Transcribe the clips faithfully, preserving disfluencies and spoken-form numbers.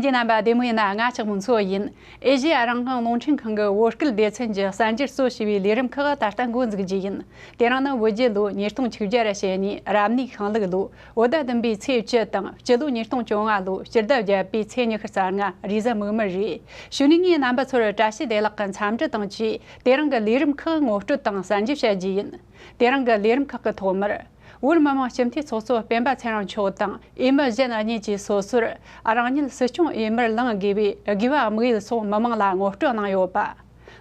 གསན་མཁན་རྣམ་པ་བདེ་མོ་ཡིན་ན། ང་ལྕགས་མོ་མཚོ་ཡིན། ཨེ་ཤེ་ཡ་རང་དབང་རླུང་འཕྲིན་ཁང་གི་བོད་སྐད་སྡེ་ཚན་གྱི་གསར་འགྱུར་གཙོ་བྱས་པའི་ལས་རིམ་ཁག་ད་ལྟ་འགོ་འཛུགས་རྒྱུ་ཡིན། དེ་རིང་ནི་བོད་རྒྱལ་ལོ་ཉིས་སྟོང་བཅུ་བརྒྱ་ར་ཞེ་གཉིས་རབ་གནས་ཤིང་ལུག་ལོ། བོད་ཟླ་བདུན་པའི་ཚེས་བཅུ་དང་། སྤྱི་ལོ་ཉིས་སྟོང་བཅོ་ལྔ་ལོ་སྤྱི་ཟླ་བརྒྱད་པའི་ཚེས་ཉི་ཤུ་རྩ་ལྔ། རེས་གཟའ་མིག་དམར་རེད། གཞུག་ནས་ངས་རྣམ་པ་ཚོར་བཀྲ་ཤིས་བདེ་ལེགས་ཀྱི་འཚམས་འདྲི་དང་བཅས། དེ་རིང་གི་ལས་རིམ་ཁག་ངོ་སྤྲོད་དང་གསར་འགྱུར་བཤད་རྒྱུ་ཡིན། དེ་རིང་གི་ལས་རིམ་ཁག་གི་ཐོག་མར། བོད་མི་མང་སྤྱི་འཐུས་ཚོགས་གཙོ་སྤེན་པ་ཚེ་རིང་མཆོག་དང་འོས་མི་གཞན་གཉིས་ཀྱིས་སོ་སོར་རང་ཉིད་སྲིད་སྐྱོང་འོས་མིར་ལངས་དགོས་པའི་དགོས་པ་དམིགས་ཡུལ་སོགས་མི་མང་ལ་ངོ་སྤྲོད་གནང་ཡོད་པ།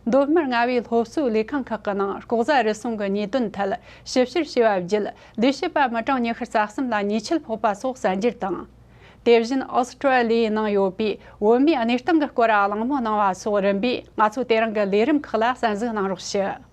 མདོ་སྨད་རྔ་བའི་སློབ་གསོའི་ལས་ཁང་ཁག་གི་ནང་ལྐོག་ཟ་རུལ་སུངས་ཀྱི་ཉེས་དོན་ཐད་ཞིབ་བཤེར་བྱས་པ་བརྒྱུད། ལས་བྱེད་པ་མི་གྲངས་ཉི་ཤུ་རྩ་གསུམ་ལ་ཉེས་ཆད་ཕོག་པ་སོགས་གསར་འགྱུར་དང་། དེ་བཞིན་ཨོ་སི་ཀྲོ་ལི་ཡའི་ནང་ཡོད་པའི་བོད་མིའི་གནས་སྟངས་ཀྱི་སྐོར་གླེང་མོལ་གནང་བ་སོགས་རིམ་པས་ང་ཚོ་དེ་རིང་གི་ལས་རིམ་ཁག་ལ་གསན་གཟིགས་གནང་རོགས་ཞུ།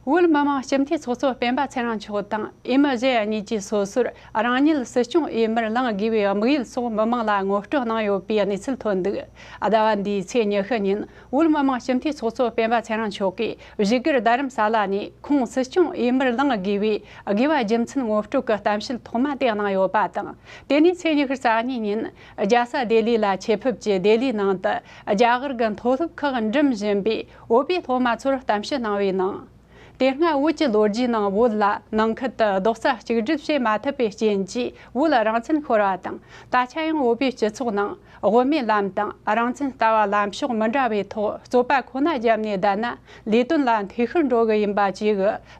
བོད་མི་མང་སྤྱི་འཐུས་ཚོགས་གཙོ་སྤེན་པ་ཚེ་རིང་མཆོག་དང་འོས་མི་གཞན་གཉིས་ཀྱིས་སོ་སོར་རང་ཉིད་སྲིད་སྐྱོང་འོས་མིར་ལངས་དགོས་པའི་དམིགས་ཡུལ་སོགས་མི་མང་ལ་ངོ་སྤྲོད་གནང་ཡོད་པའི་གནས་ཚུལ་ཐོན་འདུག་ཟླ་བ་འདིའི་ཚེས་ཉི་ཤུ་ཉིན་བོད་མི་མང་སྤྱི་འཐུས་ཚོགས་གཙོ་སྤེན་པ་ཚེ་རིང་མཆོག་གིས་བཞུགས་སྒར་རྡ་རམ་ས་ལ་ནས་ཁོང་སྲིད་སྐྱོང་འོས་མིར་ལངས་དགོས་པའི་དགོས་པ་རྒྱུ་མཚན་ངོ་སྤྲོད་ཀྱི་གཏམ་བཤད་ཐོག་མ་དེ་གནང་ཡོད་པ་དང་། དེ་ནས་ཚེས་ཉི་ཤུ་རྩ་གཉིས་ཉིན་རྒྱལ་ས་ལྡི་ལི་ལ་ཆེད་ཕེབས་ཀྱིས་ལྡི་ལིའི་ནང་དུ་རྒྱ་གར་གྱི་མཐོ་སློབ་ཁག་འགྲིམས་བཞིན་པའི་བོད་པའི་སློབ་མ་ཚོར་གཏམ་བཤད་གནང་བའི་ནང་། དེ་སྔ་བོད་ཀྱི་ལོ་རྒྱུས་ནང་བོད་ལ་ནང་ཁུལ་དུ་རྡོག་རྩ་གཅིག་སྒྲིལ་བྱེད་མ་ཐུབ་པའི་རྐྱེན་གྱིས་བོད་རང་བཙན་ཤོར་བ་དང་། ད་ཆ་ཡང་བོད་པའི་སྤྱི་ཚོགས་ནང་དབུ་མའི་ལམ་དང་རང་བཙན་ལྟ་བ་ལམ་ཕྱོགས་མི་འདྲ་བའི་ཐོག་རྩོད་པ་ཁོ་ན་བརྒྱབ་ནས་བསྡད་ན་ལས་དོན་ལ་འཐུས་ཤོར་འགྲོ་གི་ཡིན་པ་བཅས་ཀྱི་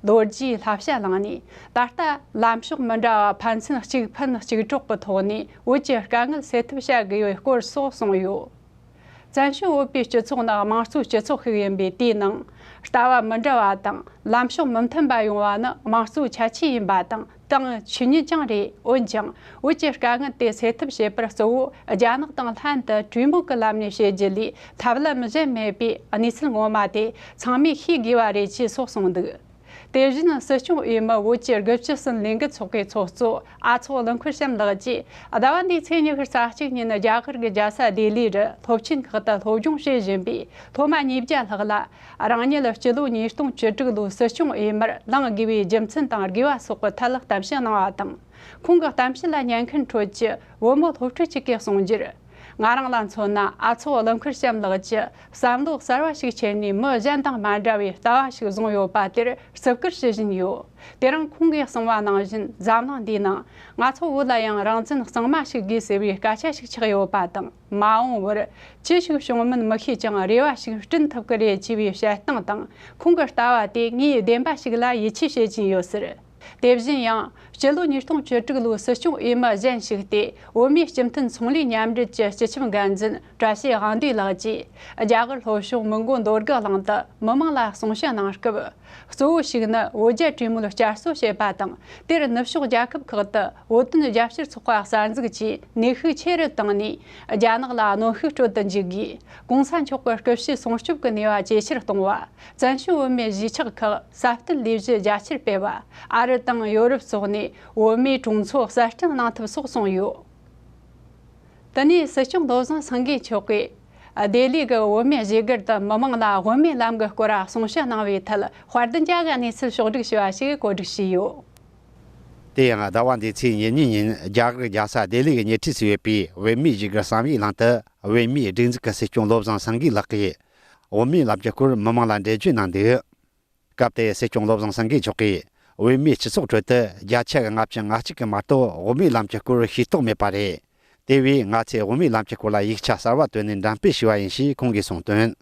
ལོ་རྒྱུས་བསླབ་བྱ་བླངས་ནས། ད་ལྟ་ལམ་ཕྱོགས་མི་འདྲ་བ་ཕན་ཚུན་གཅིག་ཕན་གཅིག་གྲོགས་ཀྱི་ཐོག་ནས་བོད་ཀྱི་དཀའ་ངལ་སེལ་ཐབས་བྱ་དགོས་པའི་སྐོར་སོགས་གསུངས་ཡོད། བཙན་བྱོལ་བོད་པའི་སྤྱི་ཚོགས་ནི་དམངས་གཙོའི་སྤྱི་ཚོགས་ཤིག་ཡིན་པས། དེའི་ནང་ལྟ་བ་མི་འདྲ་བ་དང་ལམ་ཕྱོགས་མི་མཐུན་པ་ཡོང་བ་ནི་དམངས་གཙོའི་ཁྱད་ཆོས་ཡིན་པ་དང་། དེའང་ཆོས་ཉིད་ཀྱང་རེད། འོན་ཀྱང་བོད་ཀྱི་དཀའ་ངལ་དེ་སེལ་ཐབས་བྱེད་པར་གཙོ་བོ་རྒྱ་ནག་དང་ལྷན་དུ་གྲོས་མོལ་གྱི་ལམ་ནས་བྱེད་རྒྱུ་ལས་ཐབས་ལམ་གཞན་མེད་པའི་གནས་ཚུལ་ངོ་མ་དེ་ཚང་མས་ཤེས་དགོས་པ་རེད་ཅེས་སོགས་གསུངས་འདུག་དེ་བཞིན་སྲིད་སྐྱོང་འོས་མི་བོད་ཀྱི་དགུ་བཅུ་གསུམ་ལས་འགུལ་ཚོགས་པའི་ཚོགས་གཙོ་ཨ་ཚོགས་ཀླུ་འཁོར་བྱམས་ལགས་ཀྱིས་ཟླ་བ་འདིའི་ཚེས་ཉི་ཤུ་རྩ་གཅིག་ཉིན་རྒྱ་གར་གྱི་རྒྱལ་ས་ལྡི་ལི་རུ་སློབ་ཆེན་ཁག་ཏུ་སློབ་སྦྱོང་བྱེད་བཞིན་པའི་སློབ་མ་ཉིས་བརྒྱ་ལྷག་ལ་རང་ཉིད་སྤྱི་ལོ་ཉིས་སྟོང་བཅུ་དྲུག་ལོའི་སྲིད་སྐྱོང་འོས་མིར་ལངས་དགོས་པའི་རྒྱུ་མཚན་དང་དགོས་པ་སོགས་ཀྱི་ཐད་གཏམ་བཤད་གནང་བ་དང་། ཁོང་གི་གཏམ་བཤད་ལ་ཉན་མཁན་ཁྲོད་ཀྱི་བུ་མོ་སློབ་ཕྲུག་ཅིག་གིས་གསུངས་རྒྱུར། ང་རང་ལ་མཚོན་ན། ཨ་ཚོགས་ཀླུ་འཁོར་བྱམས་ལགས་ཀྱིས་བསམ་བློ་གསར་བ་ཞིག་འཁྱེར་ནས་མི་གཞན་དང་མ་འདྲ་བའི་ལྟ་བ་ཞིག་བཟུང་ཡོད་པ་དེར་བརྩི་བཀུར་ཞུ་བཞིན་ཡོད། དེ་རིང་ཁོང་གིས་གསུངས་པ་ནང་བཞིན། འཛམ་གླིང་འདིའི་ནང་ང་ཚོ་བོད་ལ་ཡང་རང་བཙན་གཙང་མ་ཞིག་དགོས་ཟེར་བའི་སྐད་ཆ་ཞིག་ཆགས་ཡོད་པ་དང་། མ་འོངས་པར་ཅི་ཞིག་བྱུང་མིན་མི་ཤེས་ཀྱང་། རེ་བ་ཞིག་བསྐྲུན་ཐུབ་ཀྱི་རེད་ཅེས་པའི་བཤད་སྟངས་དང་། ཁོང་གི་ལྟ་བ་དེ་ངས་བདེན་པ་ཞིག་ལ་ཡིད་ཆེས་བྱེད་ཀྱིན་ཡོད་ཟེར། དེ་བཞིན་ཡང་། སྤྱི་ལོ་ཉིས་སྟོང་བཅུ་དྲུག་ལོའི་སྲིད་སྐྱོང་འོས་མི་གཞན་ཞིག་སྟེ། བོད་མིའི་སྤྱི་མཐུན་ཚོང་ལས་མཉམ་འབྲེལ་གྱི་སྤྱི་ཁྱབ་འགན་འཛིན་བཀྲ་ཤིས་དབང་འདུས་ལགས་ཀྱིས། རྒྱ་གར་ལྷོ་ཕྱོགས་མོན་གྷོ་མདོ་སྒང་གླིང་དུ་མི་མང་ལ་གསུང་བཤད་གནང་སྐབས། གཙོ་བོ་ཞིག་ནི་བོད་རྒྱ་གྲོས་མོལ་བསྐྱར་གསོ་བྱེད་པ་དང་། དེར་ནུབ་ཕྱོགས་རྒྱལ་ཁབ་ཁག་ཏུ་བོད་དོན་རྒྱབ་སྐྱོར་ཚོགས་པ་གསར་འཛུགས་ཀྱིས་ནུས་ཤུགས་ཆེ་རུ་བཏང་ནས། རྒྱ་ནག་ལ་གནོན་ཤུགས་སྤྲོད་དུ་འཇུག་དགོས། གོང་ས་མཆོག་གི་སྐུ་ཕྱྭའི་སྲུང་སྐྱོབ་ཀྱི་ནུས་པ་ཇེ་ཆེར་གཏོང་བ། བཙན་བྱོལ་བོད་མིའི་གཞིས་ཆགས་ཁག་གསར་གཏོད་ལས་གཞི་རྒྱ་ཆེར་སྤེལ་བ། ཨ་རི་དང་ཡོ་རོབ་སོགས་ནས་བོད་མིའི་གྲོང་ཚོ་གསར་སྐྲུན་གནང་ཐབས་སོགས་གསུངས་ཡོད། དེ་ནས་སྲིད་སྐྱོང་བློ་བཟང་སེང་གེ་མཆོག་གིས་ལྡི་ལི་གི་བོད་མིའི་བཞུགས་སྒར་དུ་མི་མང་ལ་དབུ་མའི་ལམ་གྱི་སྐོར་གསུང་བཤད་གནང་བའི་ཐད། དཔལ་ལྡན་རྒྱལ་གྱི་གནས་ཚུལ་ཕྱོགས་བསྒྲིགས་བྱས་པ་ཞིག་གོ་སྒྲིག་བྱས་ཡོད། དེ་ཡང་ཟླ་བ་འདིའི་ཚེས་ཉེར་གཉིས་ཉིན་རྒྱ་གར་རྒྱལ་ས་ལྡི་ལི་གི་ཉེ་འཁྲིས་སུ་ཡོད་པའི་བོད་མིའི་བཞུགས་སྒར་བསམ་ཡས་གླིང་དུ། བོད་མིའི་སྒྲིག་འཛུགས་ཀྱི་སྲིད་སྐྱོང་བློ་བཟང་སེང་གེ་ལགས་ཀྱིས་དབུ་མའི་ལམ་གྱི་སྐོར་མི་མང་ལ་འགྲེལ་བརྗོད་གནང་འདུག་སྐབས་དེར་སྲིད་སྐྱོང་བློ་བཟང་སེང་གེ་མཆོག་གིས། བོད་མིའི་སྤྱི་ཚོགས་ཁྲོད་དུ་བརྒྱ་ཆ་ལྔ་བཅུ་ང་གཅིག་གིས་མ་གཏོགས་དབུ་མའི་ལམ་གྱི་སྐོར་ཤེས་རྟོགས་མེད་པ་རེད། དེ་བས་ང་ཚོས་དབུ་མའི་ལམ་གྱི་སྐོར་ལ་ཡིག་ཆ་གསར་བ་བཏོན་ནས་འགྲེམས་སྤེལ་ཞུས་པ་ཡིན་ཞེས་ཁོང་གིས་གསུངས་དོན།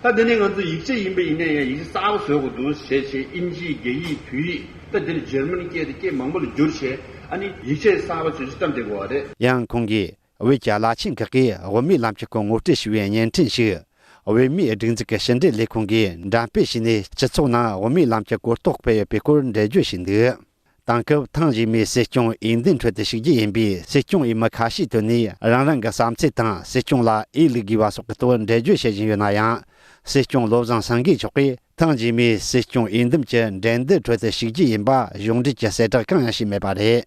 ད་འདི་ནས་ང་ཚོ་ཡིག་ཆ་ཡིན་པ་ཡིན་ན་ཡང་ཡིག་ཆ་གསར་པ་བཟོ་དགོས་འདུག་ཞེས་བྱས། དབྱིན་ཇིའི་རྒྱ་ཡིག་བོད་ཡིག་ད་འདིར་འཇར་མན་སྐད་དང་སྐད་མང་པོ་ལ་བསྒྱུར་བྱས། ཨ་ནི་ཡིག་ཆ་གསར་པ་བཟོ་རྒྱུ་སྟབས་བདེ་དགོས་པ་རེད། ཡང་ཁོང་གིས། བོད་ཀྱི་བླ་ཆེན་ཁག་གིས་དབུ་མའི་ལམ་གྱི་སྐོར་ངོ་སྤྲོད་ཞུ་བའི་བརྙན་འཕྲིན་ཞིག་བོད་མིའི་སྒྲིག་འཛུགས་ཀྱི་ཕྱི་འབྲེལ་ལས་ཁུངས་ཀྱིས་འགྲེམས་སྤེལ་བྱས་ནས། སྤྱི་ཚོགས་ནང་དབུ་མའི་ལམ་གྱི་གོ་རྟོགས་སྤེལ་ཡོད་པའི་སྐོར་འགྲེལ་བརྗོད་བྱས་འདུག་དེང་སྐབས་ཐེངས་རྗེས་མའི་སྲིད་སྐྱོང་འོས་འདེམས་ཁྲོད་དུ་ཞུགས་རྒྱུ་ཡིན་པའི་སྲིད་སྐྱོང་འོས་མི་ཁ་ཤས་ཐོན་ནས། རང་རང་གི་བསམ་ཚུལ་དང་སྲིད་སྐྱོང་ལ་འོས་བླུག་དགོས་པ་སོགས་ཀྱི་ཐོག་འགྲེལ་བརྗོད་བྱེད་བཞིན་ཡོད་ན་ཡང་། སྲིད་སྐྱོང་བློ་བཟང་སེང་གེ་མཆོག་གིས་ཐེངས་རྗེས་མའི་སྲིད་སྐྱོང་འོས་འདེམས་ཀྱི་འགྲན་བསྡུར་ཁྲོད་དུ་ཞུགས་རྒྱུ་ཡིན་པ་གཞུང་འབྲེལ་གྱི་གསལ་བསྒྲགས་གང་ཡང་བྱས་མེད་པ་རེད།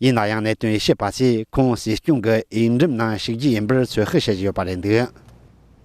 ཡིན་ན་ཡང་གནད་དོན་དབྱེ་ཞིབ་པ་ཚོས་ཁོང་སྲིད་སྐྱོང་གི་འོས་འགྲམ་ནང་ཞུགས་རྒྱུ་ཡིན་པར་ཚོད་དཔག་བྱེད་བཞིན་ཡོད་པ་རེད་འདུག་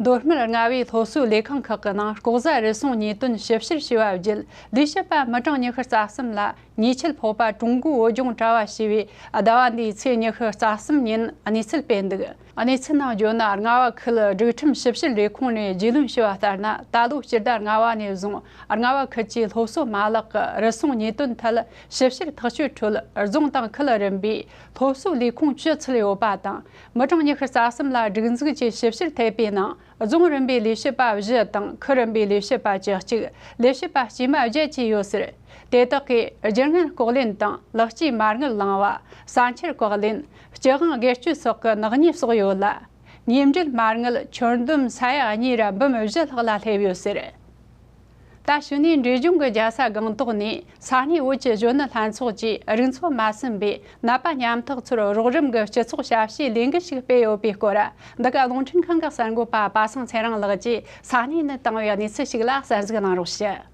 མདོ་སྨད་རྔ་བའི་སློབ་གསོའི་ལས་ཁང་ཁག་གི་ནང་ལྐོག་ཟ་རུལ་སུངས་ཉེས་དོན་ཞིབ་བཤེར་བྱས་པ་བརྒྱུད། ལས་བྱེད་པ་མི་གྲངས་ཉི་ཤུ་རྩ་གསུམ་ལ་ ཉེས་ཆད་ཕོག་པ་ཀྲུང་གོའི་བོད་ལྗོངས་དྲ་བ་ཞེས་པས་ཟླ་བ་འདིའི་ཚེས་ཉི་ཤུ་རྩ་གསུམ་ཉིན་གནས་ཚུལ་སྤེལ་འདུག་གནས་ཚུལ་ནང་བརྗོད་ན། རྔ་བ་ཁུལ་སྒྲིག་ཁྲིམས་ཞིབ་བཤེར་ལས་ཁུངས་ནས་རྒྱུས་ལོན་ཞུས་པ་ལྟར་ན། ད་ལོ་སྤྱི་ཟླ་ལྔ་བ་ནས་བཟུང་རྔ་བ་ཁུལ་གྱི་སློབ་གསོ་མ་ལག་གི་རུལ་སུངས་ཉེས་དོན་ཐད་ཞིབ་བཤེར་ཐག་གཅོད་ཁྲོད། རྫོང་དང་ཁུལ་རིམ་པའི་སློབ་གསོ་ལས་ཁུངས་བཅུ་ཚུད་ཡོད་པ་དང་། མི་གྲངས་ཉི་ཤུ་རྩ་གསུམ་ལ་སྒྲིག་འཛུགས་ཀྱིས་ཞིབ་བཤེར་ཐེབས་པའི་ནང་། རྫོང་རིམ་པའི་ལས་བྱེད་པ་བཞི་དང་ཁུལ་རིམ་པའི་ལས་བྱེད་པ་བཅུ་གཅིག་ལས་བྱེད་པ་དཀྱུས་མ་བརྒྱད་བཅས་ཡོད་ཟེར། དེ་དག་གིས་རྒྱུ་དངུལ་ལྐོག་ལེན་དང་ལག་སྐྱེས་མ་དངུལ་བླངས་པ། ས་འཁྱེར་བཀག་ལེན། སྤྱི་དབང་སྒེར་གཅོད་སོགས་ཀྱི་ནག་ཉེས་བསགས་ཡོད་ལ། ཉེས་འབྲེལ་མ་དངུལ་ཁྱོན་བསྡོམས་ས་ཡ་གཉིས་ར་འབུམ་བཞི་ལྷག་ལ་སླེབས་ཡོད་ཟེར། ད་གཞུག་ནས་འབྲས་ལྗོངས་ཀྱི་རྒྱལ་ས་སྒང་ཏོག་ནས་ས་གནས་བོད་ཀྱི་གཞོན་ནུ་ལྷན་ཚོགས་ཀྱིས་རིག་མཚོ་མ་ཟིན་པའི་ནད་པ་ཉམ་ཐག་ཚོར་རོགས་རམ་གྱི་སྤྱི་ཚོགས་ཞབས་ཞུའི་ལས་འགུལ་ཞིག་སྤེལ་ཡོད་པའི་སྐོར། འདི་ག་རླུང་འཕྲིན་ཁང་གི་གསར་འགོད་པ་པ་སངས་ཚེ་རིང་ལགས་ཀྱིས་ས་གནས་ནས་བཏང་བའི་གནས་ཚུལ་ཞིག་ལ་གསན་གཟིགས་གནང་རོགས་ཞུ།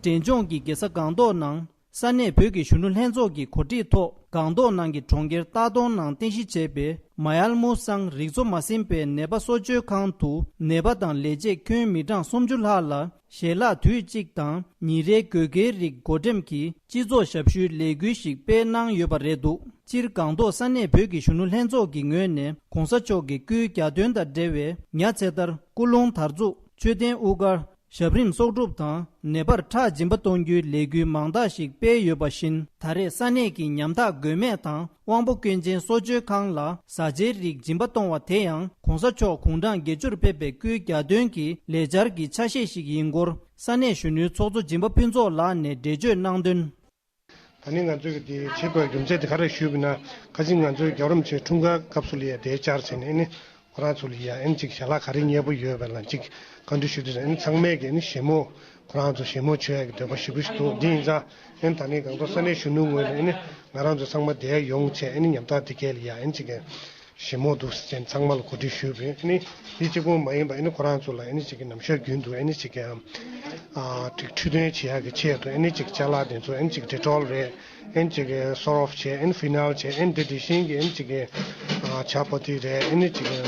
འབྲས་ལྗོངས་ཀྱི་རྒྱལ་ས་སྒང་ཏོག་ནང་ས་གནས་བོད་ཀྱི་གཞོན་ནུ་ལྷན་ཚོགས་ཀྱི་གོ་སྒྲིག་ཐོག་སྒང་ཏོག་ནང་གི་གྲོང་ཁྱེར་སྟག་དོང་ནང་རྟེན་གཞི་བྱས་པའི་མ་ཡལ་མུའུ་སང་རིག་མཚོ་མ་ཟིན་པའི་ནད་པ་གསོ་བཅོས་ཁང་དུ། ནད་པ་དང་ལས་བྱེད་ཁྱོན་མི་གྲངས་སུམ་ཅུ་ལྷག་ལ་ཞལ་ལག་དུས་གཅིག་དང་ཉིན་རེའི་དགོས་གལ་རིགས་བགོ་འགྲེམས་ཀྱིས་སྤྱི་ཚོགས་ཞབས་ཞུའི་ལས་འགུལ་ཞིག་སྤེལ་གནང་ཡོད་པ་རེད་འདུག་སྤྱིར་སྒང་ཏོག་ས་གནས་བོད་ཀྱི་གཞོན་ནུ་ལྷན་ཚོགས་ཀྱི་ངོས་ནས་གོང་ས་མཆོག་གི་སྐུའི་གྱ་སྟོན་དང་འབྲེལ་བའི་ཉ་ཚེ་ཐར། སྐུ་རླུང་དར་འཛུགས། མཆོད་རྟེན་དབུ་སྐར། ཞབས་རིམ་གསོག་སྒྲུབ་དང་ནད་པར་ཁྲག་སྦྱིན་པ་གཏོང་རྒྱུའི་ལས་འགུལ་མང་དག་ཞིག་སྤེལ་ཡོད་པ་བཞིན། ད་རེས་ས་གནས་ཀྱི་ཉམ་ཐག་མགོན་མེད་དང་དབང་པོ་སྐྱོན་ཅན་གསོ་བཅོས་ཁང་ལ་བཟའ་བཅའི་རིགས་སྦྱིན་པ་གཏོང་བ་དེ་ཡང་གོང་ས་མཆོག་དགུང་གྲངས་བརྒྱད་ཅུར་ཕེབས་པའི་སྐུའི་གྱ་སྟོན་གྱི་ལས་འཆར་གྱི་ཆ་ཤས་ཤིག་ཡིན་སྐོར། ས་གནས་གཞོན་ནུའི་ཚོགས་གཙོ་སྦྱིན་པ་ཕུན་ཚོགས་ལགས་ནས་འགྲེལ་བརྗོད་གནང་དོན། ད་ནི་ང་ཚོས་ཀྱི་དེ་བྱེད་དགོས་རྒྱུ་མཚན་དེ་ག་རེ་ཞུས་པ་ན། ཁ་ཅིག་ང་ཚོའི་རྒྱལ་བ་རིན་པོ་ཆེའི་འཁྲུངས་སྐར་སྐབས་སུ་ལ་ཡ་དེའི་བཅར་བྱས་ནས་ཨ་ནི་ཁོ་རང་ཚོ་ལ་ཡ་ཨ་ནི་ཅིག་ཞལ་ལག་ག་རེ་མཉེས་པོ་ཡོད་པ་ལ་ཅིག་བཀའ་འདྲི་ཞུ་དུས་ཨ་ནི་ཚང་མས་ཀྱི་ཨ་ནི་བཞད་མོ་ཁོ་རང་ཚོ་བཞད་མོ་བྱོས་ཡ་གི་འདོད་པ་ཞེ་པོ་ཞིག་འདུག་དེ་ཡིན་ཙང་ཨ་ནི་ད་ནི་སྒང་ཏོག་ས་གནས་གཞོན་ནུ་ངོས་ནས་ཨ་ནི་ང་རང་ཚོ་ཚང་མ་དེ་ཡོང་བྱས་ཨ་ནི་ཉམ་ཐག་དེ་གས་ལ་ཡ་ཨ་ནི་ཅིག་གི་བཞད་མོ་འདུག་ཟེར་ཚང་མ་ལ་གོ་སྒྲིག་ཞུས་པས། ཨ་ནི་དེ་གཅིག་པོ་མ་ཡིན་པ་ཨ་ནི་ཁོ་རང་ཚོ་ལ་ཨ་ནི་གཅིག་གི་ནམ་ཞག་རྒྱུན་དུ་ཨ་ནི་གཅིག་གི་ཨ་ཅིག་འཕྲོད་བསྟེན་བྱེད་ཡག་གི་ཆེད་དུ་ཨ་ནི་གཅིག་ཅ་ལག་དེ་ཚོ་ཨ་ནི་གཅིག་ཌི་ཊོལ་རེད། ཨ་ནི་གཅིག་གི་སོལ་ཕ་བྱས། ཨ་ནི་ཕི་ནོལ་བྱས། ཨ་ནི་དེ་དེ་བཞིན་གྱི་ཨ་ནི་གཅིག་གི་ཨ་ཇ་པ་ཏི་རེད། ཨ་ནི་གཅིག་གི་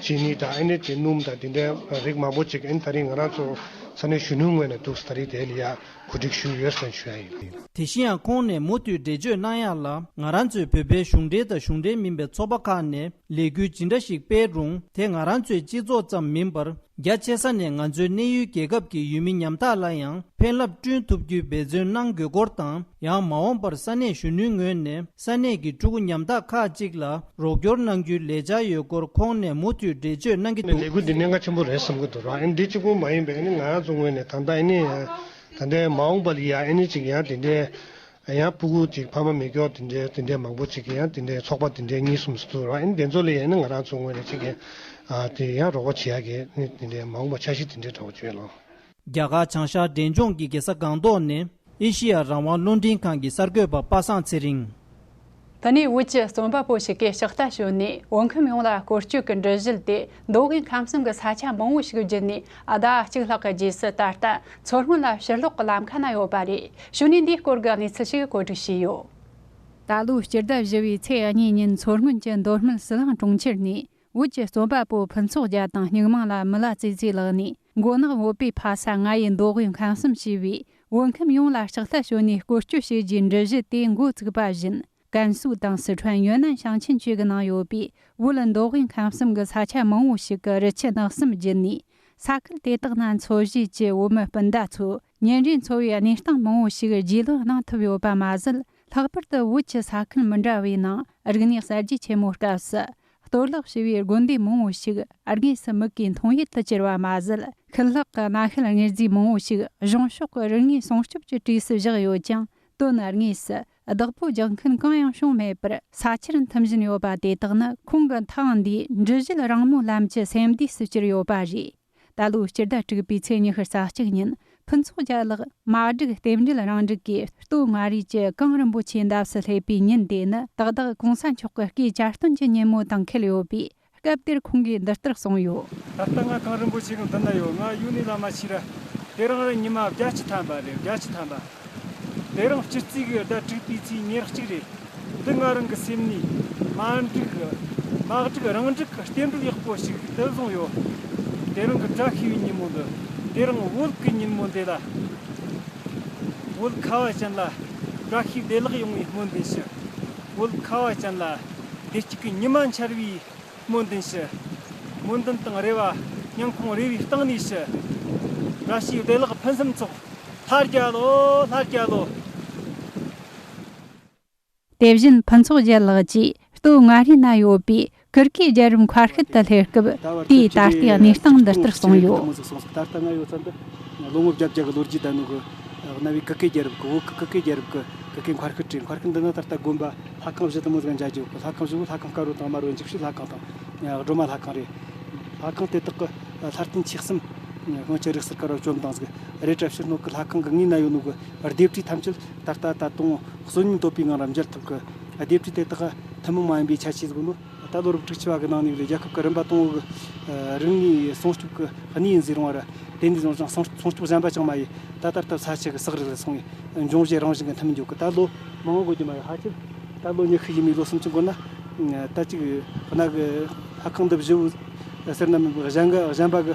ཅི་ནི་དང་ཨ་ནི་དེ་སྣུམ་དང་དེ་འདྲའི་རིགས་མང་པོ་ཅིག་ཨ་ནི་ད་རིང་ང་རང་ཚོ་ས་གནས་གཞོན་ནུའི་ངོས་ནས་འདུག་ད་རིང་དེ་ལ་ཡ་གོ་སྒྲིག་ཞུས་ཡོད་ཟེར་ཞུ་ཡ་ཡིན། དེ་བཞིན་ཡང་ཁོང་ནས་མུ་མཐུད་འགྲེལ་བརྗོད་གནང་ཡག་ལ། ང་རང་ཚོའི་བོད་པའི་གཞུང་འབྲེལ་དང་གཞུང་འབྲེལ་མིན་པའི་ཚོགས་པ་ཁག་ནས་ལས་འགུལ་ཇི་འདྲ་ཞིག་སྤེལ་རུང་། དེ་ང་རང་ཚོའི་སྤྱི་ཚོགས་ཙམ་མིན་པར། རྒྱ་ཆེ་ས་ནས་ང་ཚོའི་གནས་ཡུལ་རྒྱལ་ཁབ་ཀྱི་ཡུལ་མི་ཉམ་ཐག་ལ་ཡང་ཕན་རླབས་བསྐྲུན་ཐུབ་རྒྱུའི་འབད་བརྩོན་གནང་དགོས་སྐོར་དང་། ཡང་མ་འོངས་པར་ས་གནས་གཞོན་ནུའི་ངོས་ནས་ས་གནས་ཀྱི་ཕྲུ་གུ་ཉམ་ཐག་ཁག་ཅིག་ལ་རོགས་སྐྱོར་གནང་རྒྱུའི་ལས་འཆར་ཡོད་སྐོར་ཁོང་ནས་མུ་མཐུད་འགྲེལ་བརྗོད་གནང་གི་འདུག་ལས་འགུལ་འདི་གནད་འགག་ཆེན་པོ་རེད་བསམ་གྱི་འདུག་ར། ཨ་ནི་འདི་གཅིག་པོ་མ་ཡིན་པའི་ཨ་ནི་ང་རང་ཚོ་ངོས་ནས་ད་ལྟ་ཨ་ནི་ད་ལྟའི་མ་འོངས་པ་ལ་ཡ་ཨ་ནི་ཅིག་ཡང་དེ་འདྲའི། ཡང་ཕྲུ་གུ་ཅིག་ཕ་མ་མེད་མཁན་དེ་འདྲའི་དེ་འདྲའི་མང་པོ་ཅིག་གི་ཡང་དེ་འདྲའི་ཚོགས་པ་དེ་འདྲའི་གཉིས་གསུམ་ཙམ་འདུག་ར། ཨ་ནི་དེ་ཚོ་ལ་ཡང་ནི་ང་རང་ཚོ་ངོས་ནས་ཅིག་གི་ཨ་དེ་ཡང་རོགས་པ་བྱེད་ཡག་གི་ནི་དེ་འདྲའི་མ་འོངས་པ་འཆར་གཞི་དེ་འདྲའི་འདྲ་བོ་བྱས་ལོ། རྒྱ་གར་བྱང་ཤར་འབྲས་ལྗོངས་ཀྱི་རྒྱལ་ས་སྒང་ཏོག་ནས་ཨེ་ཤི་ཡ་རང་དབང་རླུང་འཕྲིན་ཁང་གི་གསར་འགོད་པ་པ་སངས་ཚེ་རིང་། དེ་ནས་བོད་ཀྱི་རྩོམ་པ་པོ་ཞིག་གིས་ལྕགས་རྟ་ཞོན་ནས་བོད་ཁམས་ཡོངས་ལ་སྐོར་སྐྱོད་ཀྱི་འགྲུལ་བཞུད་དེ་མདོ་དབུས་ཁམས་གསུམ་གྱི་ས་ཆ་མང་བོ་ཞིག་བརྒྱུད་ནས་ཟླ་བ་གཅིག་ལྷག་གི་རྗེས་སུ་ད་ལྟ་མཚོ་སྔོན་ལ་ཕྱིར་ལོག་གི་ལམ་ཁ་ན་ཡོད་པ་རེད། གཞུག་ནས་འདིའི་སྐོར་གྱི་གནས་ཚུལ་ཞིག་བཀོད་སྒྲིག་བྱས་ཡོད། ད་ལོའི་སྤྱི་ཟླ་བཞི་པའི་ཚེས་གཉིས་ཉིན་མཚོ་སྔོན་གྱི་མདོ་སྨད་ཟི་ལིང་གྲོང་ཁྱེར་ནས་བོད་ཀྱི་རྩོམ་པ་པོ་ཕུན་ཚོགས་རྒྱལ་དང་སྨྱུག་མིང་ལ་མི་ལ་རྩེ་རྩེ་ལགས་ནས་མགོ་ནག་བོད་པའི་ཕ་ས་རྔ་ཡུལ་མདོ་དབུས་ཁམས་གསུམ་ཞེས་པའི་བོད་ཁམས་ཡོངས་ལ་ལྕགས་རྟ་ཞོན་ནས་སྐོར་སྐྱོད་བྱེད་རྒྱུའི་འགྲུལ་བཞུད་དེ་འགོ་བཙུགས་པ་བཞིན། ཀན་སུའུ་དང་སི་ཁྲོན་ཡོན་ནན་ཞིང་ཆེན་བཅས་ཀྱི་ནང་ཡོད་པའི་བོད་མདོ་དབུས་ཁམས་གསུམ་གྱི་ས་ཆ་མང་བོ་ཞིག་གི་རི་ཆུ་ནགས་གསུམ་བརྒྱུད་ནས། ས་ཁུལ་དེ་དག་ན་འཚོ་བཞེས་ཀྱི་བོད་མི་སྤུན་ཟླ་ཚོས་ཉིན་རེའི་འཚོ་བའི་གནས་སྟངས་མང་བོ་ཞིག་རྒྱུས་ལོན་གནང་ཐུབ་ཡོད་པ་མ་ཟད། ལྷག་པར་དུ་བོད་ཀྱི་ས་ཁུལ་མི་འདྲ་བའི་ནང་རིག་གནས་གསར་བརྗེ་ཆེན་མོའི་སྐབས་སུ། གཏོར་བརླག་བྱས་པའི་དགོན་སྡེ་མང་བོ་ཞིག་དངོས་སུ་མིག་གིས་མཐོང་ཡུལ་དུ་གྱུར་བ་མ་ཟད། ཤུལ་ལྷག་གི་གནའ་ཤུལ་དངོས་རྫས་མང་བོ་ཞིག་གཞུང་ཕྱོགས་ཀྱི་རིག་དངོས་སྲུང་སྐྱོབ་ཀྱི་གྲས་སུ་བཞག་ཡོད་ཀྱང་། དོན་དངོས་སུ་བདག་པོ་རྒྱག་མཁན་གང་ཡང་བྱུང་མེད་པར་ས་ཆར་འཐིམ་བཞིན་ཡོད་པ་དེ་དག་ནི་ཁོང་གི་ཐེངས་འདིའི་འགྲུལ་བཞུད་རིང་མོའི་ལམ་གྱི་སེམས་བདེ་སུ་གྱུར་ཡོད་པ་རེད། ད་ལོའི་སྤྱི་ཟླ་དྲུག་པའི་ཚེས་ཉི་ཤུ་རྩ་གཅིག་ཉིན་ཕུན་ཚོགས་རྒྱལ་ལགས་མ་སྒྲིག་རྟེན་འབྲེལ་རིང་འགྲིག་གིས་སྟོད་མངའ་རིས་ཀྱི་གངས་རིན་པོ་ཆེའི་འདབས་སུ་སླེབས་པའི་ཉིན་དེ་ནི་ཏག་ཏག་གོང་ས་མཆོག་གི་སྐུའི་གྱ་སྟོན་གྱི་ཉིན་མོ་དང་འཁེལ་ཡོད་པས། སྐབས་དེར་ཁོང་གིས་འདི་ལྟར་གསུངས་ཡོད། ད་ལྟ་ང་གངས་རིན་པོ་ཆེ་གི་མདུན་ན་ཡོད། ང་ཡུལ་ནས་ལམ་མ་ཆས་ར། དེ་རིང་ར་ཉི་མ་བརྒྱད་ཅུ་ཐམ་པ་རེད། བརྒྱད་ཅུ་ཐམ་པ། དེ་རིང་སྤྱི་རྩིས་གི་ཟླ་དྲུག་པའི་ཚེས་ཉེར་གཅིག་རེད། འདི་ང་རང་གི་སེམས་ནས་མ་འགྲིག་མ་འགྲིག་རང་འགྲིག་གི་རྟེན་འབྲེལ་ཡག་པོ་ཞིག་བསྡུ་བཟུང་ཡོད། དེ་རིང་གི་བཀྲ་ཤིས་པའི་ཉིན་མོ་འདི། དེ་རིང་བོད་ཀྱི་ཉིན་མོ་འདི་ལ། བོད་ཁ་བ་ཅན་ལ་ བཀྲ་ཤིས་བདེ་ལེགས་ཡོང་བའི་སྨོན་འདུན་ཞུ། བོད་ཁ་བ་ཅན་ལ་བདེ་སྐྱིད་ཀྱི་ཉི་མ་འཆར་བའི་སྨོན་འདུན་ཞུ། སྨོན་འདུན་དང་རེ་བ་སྙིང་ཁོང་རེ་བའི་གཏིང་ནས་ཞུ། བཀྲ་ཤིས་བདེ་ལེགས་ཕུན་སུམ་ཚོགས། ལྷ་རྒྱལ་ལོ། ལྷ་རྒྱལ་ལོ། དེ་བཞིན་ཕུན་ཚོགས་རྒྱལ་ལགས་ཀྱིས་སྟོད་མངའ་རིས་ན་ཡོད་པའི་ཀིར་ཀི་རྒྱལ་རབས་མཁར་ཤུལ་དུ་སླེབས་སྐབས། དེའི་ད་ལྟའི་གནས་སྟངས་འདི་ལྟར་གསུངས་ཡོད། ད་ལྟ་ང་ཡོད་ཚད་འདི་ལོ་ངོ་བརྒྱད་བརྒྱ་གི་ལོ་རྒྱུས་ལྡན་ནོ་གི་གནའ་བོའི་ཀིར་ཀི་རྒྱལ་རབས་ཀྱི། བོད་ཀྱི་ཀིར་ཀི་རྒྱལ་རབས་ཀྱི་ཀིར་ཀི་མཁར་ཤུལ་རེད། མཁར་ཤུལ་འདི་ན་ད་ལྟ་དགོན་པ་ལྷ་ཁང་བཞི་དང་མོ་ཟིག་མཇལ་རྒྱུ་ཡོད་གི། ལྷ་ཁང་བཞི་བོ་ལྷ་ཁང་དཀར་པོ་དང་དམར་པོ་འཇིགས་བྱེད་ལྷ་ཁང་དང་སྒྲོལ་མ་ལྷ་ཁང་རེད། ལྷ་ཁང་དེ་དག་གི་ལྷ་རྟེན་ཆོས་གསུམ་སྔོན་ཆད་རིག་གསར་དཀར་པོ་བཅོམ་བཏང་ཟིག་རེད། གྲྭ་ཕྱིར་སྣོད་ཀྱི་ལྷ་ཁང་གི་ངོས་ན་ཡོད་ནོ་གི་ལྡེབས་བྲིས་ཐམས་ཅད་ད་ལྟ་ད་དུང་བསོད་སྙོམས་འདོད་པའི་ངང་ར་མཇལ་ཐུབ་གི། ལྡེབས་བྲིས་དེ་དག་ཐུན་མོང་མ་ཡིན་པའི་ཁྱད་ཆོས་ཟིག་ནོ། ད་ལོ་རབས་དྲུག་ཅུ་བ་གི་ནང་ནས་ལས་རྒྱལ་ཁབ་ཀྱི་རིམ་པ་དང་པོ་གི་རིག་དངོས་སྲུང་སྐྱོབ་ཀྱི་གནས་ཡིན་ཟེར་རུང་བ་ར། དེ་འདྲ་སོང་ཙང་སྲུང་སྲུང་སྐྱོབ་གཞན་པ་ཅང་མ་ཡིན། ད་ལྟ་ལྟར་ས་ཆ་གི་སག་རིགས་ལ་སོང་བའི་འབྱུང་བཞི་རང་བཞིན་གྱི་མཐུན་མི་འཇོག་གི། ད་ལོ་མང་པོ་འགོར་རྒྱུ་མ་རེད། ཕལ་ཆེར་ད་ལོ་ཉི་ཤུ་ཡས་མས་ལོ་སུམ་ཅུ་འགོར་ན། ད་ཅིག་གནའ་གི་ལྷ་ཁང་འདི་བཞི་བོ་ཟེར་ན་མིན་པའི་གཞན་གི་གཞན་པ་གི་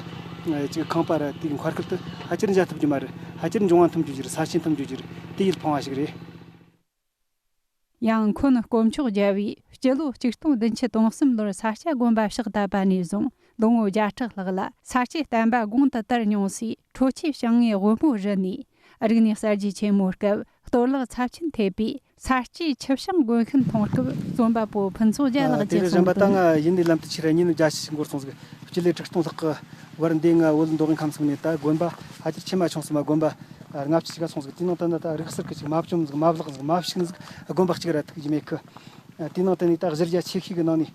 ཅིག་ཁང་པ་ར་དེའི་མཁར་ཤུལ་དུ་ཕལ་ཆེར་མཇལ་ཐུབ་རྒྱུ་མ་རེད། ཕལ་ཆེར་འབྱུང་བ་མཐུན་རྒྱུ་ཅིག་རེད། ས་ཆ་མཐུན་རྒྱུ་ཅིག་རེད། དེ་ཡིད་ཕངས་པ་ཞིག་རེད། ཡང་འཁོན་དཀོན་མཆོག་རྒྱལ་པོས་སྤྱི་ལོ་གཅིག་སྟོང་བདུན་བརྒྱ་དོན་གསུམ་ལོར་ས་སྐྱ་དགོན་པ་ཕྱག་བཏབ་པ་ནས་བཟུང་ལོ་ངོ་བརྒྱ་ཕྲག་ལྷག་ལ་ས་སྐྱའི་བསྟན་པ་གོང་དུ་དར་མྱོང་སའི་ཁྲོ་ཆུའི་བྱང་ངོས་དབུ་མོ་རི་ནས། རིག་གནས་གསར་བརྗེ་ཆེན་མོའི་སྐབས་གཏོར་བརླག་ཚབས་ཆེན་ཐེབས་པའི་ས་སྐྱའི་ཆུ་བྱང་དགོན་ཤུལ་མཐོང་སྐབས། རྩོམ་པ་པོ་ཕུན་ཚོགས་རྒྱལ་ལགས་ཀྱིས་གསུངས་དོན། དེ་གཞན་པ་ད་ང་ཡིན་ནས་ལམ་དུ་ཆས་ར་ཉིན་བརྒྱ་ཞིག་འགོར་སོང་ཟིག་སྤྱི་ལོ་དྲུག་སྟོང་ལྷག་གི་བར་འདི་ང་བོད་མདོ་དབུས་ཁམས་གསུམ་ནས་ད་དགོན་པ་ཕལ་ཆེར་ཆེ་མ་ཆུང་གསུམ་མ་དགོན་པ་ལྔ་བཅུ་ཞིག་ག་སོང་ཟིག་དེའི་ནང་དུ་ནི་ད་རིག་གསར་གི་ཅིག་མ་བཅོམ་ཟིག་མ་བརླག་ཟིག་མ་བཤིག་ཟིག་དགོན་པ་གཅིག་ར་ཐུག་རྒྱུ་མེད་གི། དེའི་ནང་དུ་ནི་ད་གཞི་རྒྱ་ཆེ་ཤོས་གི་ནང་ནས་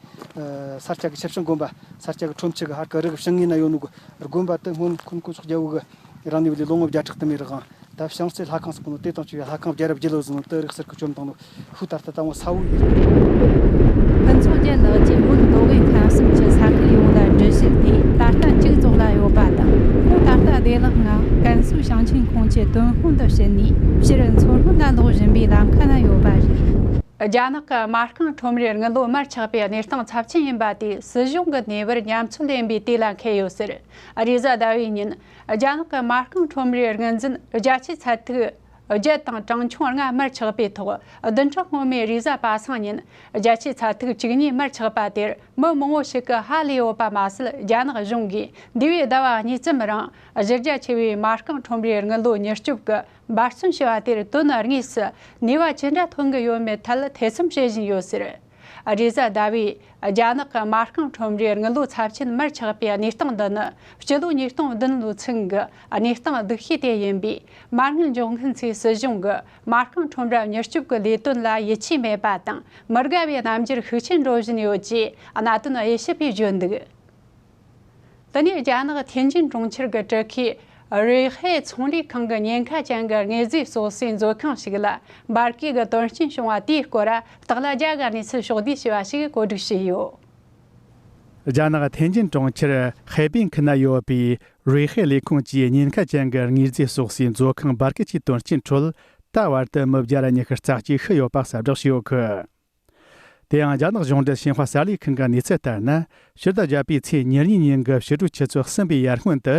ས་སྐྱ་གི་ཆུ་བྱང་དགོན་པ། ས་སྐྱ་གི་ཁྲོམ་ཆུ་གི་ཧར་གི་རི་གི་བྱང་ངོས་ན་ཡོད་ནོ་གི་དགོན་པ་དེ་སྔོན་འཁོན་དཀོན་མཆོག་རྒྱལ་པོ་གི་རིང་ནས་བ་ལས་ལོ་ངོ་བརྒྱ་ཕྲག་དུ་མའི་རིང་ད་བྱང་རྩེ་ལྷ་ཁང་ཟེར་གོ་ནོ་དེ་དང་བཅས་པའི་ལྷ་ཁང་རྒྱལ་རབས་བརྒྱད་ལོ་ཟེར་ནོ་དེ་རིག་གསར་གི་བཅོམ་བཏང་ནོ། ཧུ། ད་ལྟ་དང་པོ་ས་བོ་ཡིན། ཕུན་ཚོགས་རྒྱལ་ལགས་ཀྱིས་བོད་མདོ་དབུས་ཁམས་གསུམ་གྱི་ས་ཁུལ་ཡོངས་ལ་འགྲུལ་བཞུད་དེ་ད་ལྟ་མཇུག་རྫོགས་ལ་ཡོད་པ་དང་། ཁོང་ད་ལྟ་བདེ་བླག་ངང་ཀན་སུའུ་ཞིང་ཆེན་ཁོངས་ཀྱི་ཏུན་ཧོང་དུ་ཕྱིན་ནས་ཕྱིར་མཚོ་སྔོན་ལ་ལོག་བཞིན་པའི་ལམ་ཁ་ན་ཡོད་པ་རེད། རྒྱ་ནག་གི་མ་རྐང་ཁྲོམ་རའི་དངུལ་ལོར་མར་ཆག་པའི་གནས་སྟངས་ཚབས་ཆེན་ཡིན་པ་དེས་སྲིད་གཞུང་གི་ནུས་པར་ཉམས་ཚོད་ལེན་པའི་དུས་ལ་འཁེལ་ཡོད་ཟེར། རེས་གཟའ་ཟླ་བའི་ཉིན། རྒྱ་ནག་གི་མ་རྐང་ཁྲོམ་རའི་དངུལ་འཛིན་བརྒྱ་ཆའི་ཚད་ཐིག་བརྒྱད་དང་གྲངས་ཆུང་ལྔ་མར་ཆག་པའི་ཐོག་བདུན་ཕྲག་སྔོན་མའི་རེས་གཟའ་པ་སངས་ཉིན་བརྒྱ་ཆའི་ཚད་ཐིག་བཅུ་གཉིས་མར་ཆག་པ་དེར་མི་མང་བོ་ཞིག་གིས་ཧ་ལས་ཡོད་པ་མ་ཟད། རྒྱ་ནག་གཞུང་གིས་འདས་པའི་ཟླ་བ་གཉིས་ཙམ་རིང་གཞི་རྒྱ་ཆེ་བའི་མ་རྐང་ཁྲོམ་རའི་དངུལ་ལོར་མྱུར་སྐྱོབ་ཀྱི་འབད་བརྩོན་བྱས་པ་དེར་དོན་དངོས་སུ་ནུས་པ་ཅི་འདྲ་ཐོན་གྱི་ཡོད་མེད་ཐད་ཐེ་ཚོམ་བྱེད་བཞིན་ཡོད་ཟེར། རེས་གཟའ་ཟླ་བས་རྒྱ་ནག་གི་མ་རྐང་ཁྲོམ་རའི་དངུལ་ལོར་ཚབས་ཆེན་མར་ཆག་པའི་གནས་སྟངས་འདི་ནི་སྤྱི་ལོ་ཉིས་སྟོང་བདུན་ལོའི་ཚུན་གྱི་གནས་སྟངས་སྡུག་ཤོས་དེ་ཡིན་པས། མ་དངུལ་འཇོག་མཁན་ཚོས་སྲིད་གཞུང་གིས་མ་རྐང་ཁྲོམ་ར་མྱུར་སྐྱོབ་ཀྱི་ལས་དོན་ལ་ཡིད་ཆེས་མེད་པ་དང་། མི་དགའ་བའི་རྣམ་འགྱུར་ཤུགས་ཆེན་འགྲོ་བཞིན་ཡོད་ཅེས་གནད་དོན་དབྱེ་ཞིབ་པས་བརྗོད་འདུག་དེ་ནས་རྒྱ་ནག་ཐེན་ཅིན་གྲོང་ཁྱེར་གྱི་གྲུ་ཁའི་རུའེ་ཧེ་ཚོང་ལས་ཁང་གི་ཉེན་ཁ་ཅན་གྱི་དངོས་རྫས་གསོག་སའི་མཛོད་ཁང་ཞིག་ལ་འབར་གས་ཀྱི་དོན་རྐྱེན་བྱུང་བ་དེའི་སྐོར་སྟག་ལྷ་རྒྱལ་གྱིས་གནས་ཚུལ་ཕྱོགས་བསྡུས་ཞུས་པ་ཞིག་གོ་སྒྲིག་བྱས་ཡོད། རྒྱ་ནག་ཐེན་ཅིན་གྲོང་ཁྱེར་ཧའེ་པིན་ཁུལ་ན་ཡོད་པའི་རུའེ་ཧེ་ལས་ཁུངས་ཀྱི་ཉེན་ཁ་ཅན་གྱི་དངོས་རྫས་གསོག་སའི་མཛོད་ཁང་འབར་གས་ཀྱི་དོན་རྐྱེན་ཁྲོད། ད་བར་དུ་མི་བརྒྱ་ར་ཉི་ཤུ་རྩ་གཅིག་ཤི་ཡོད་པ་གསལ་བསྒྲགས་བྱས་ཡོད་གི། དེ་ཡང་རྒྱ་ནག་གཞུང་འབྲེལ་ཤིན་ཧྭ་གསར་ལས་ཁང་གི་གནས་ཚུལ་ལྟར་ན། ཕྱི་ཟླ་བརྒྱད་པའི་ཚེས་ཉེར་གཉིས་ཉིན་གྱི་ཕྱི་དྲོའི་ཆུ་ཚོད་གསུམ་པའི་ཡར་སྔོན་དུ།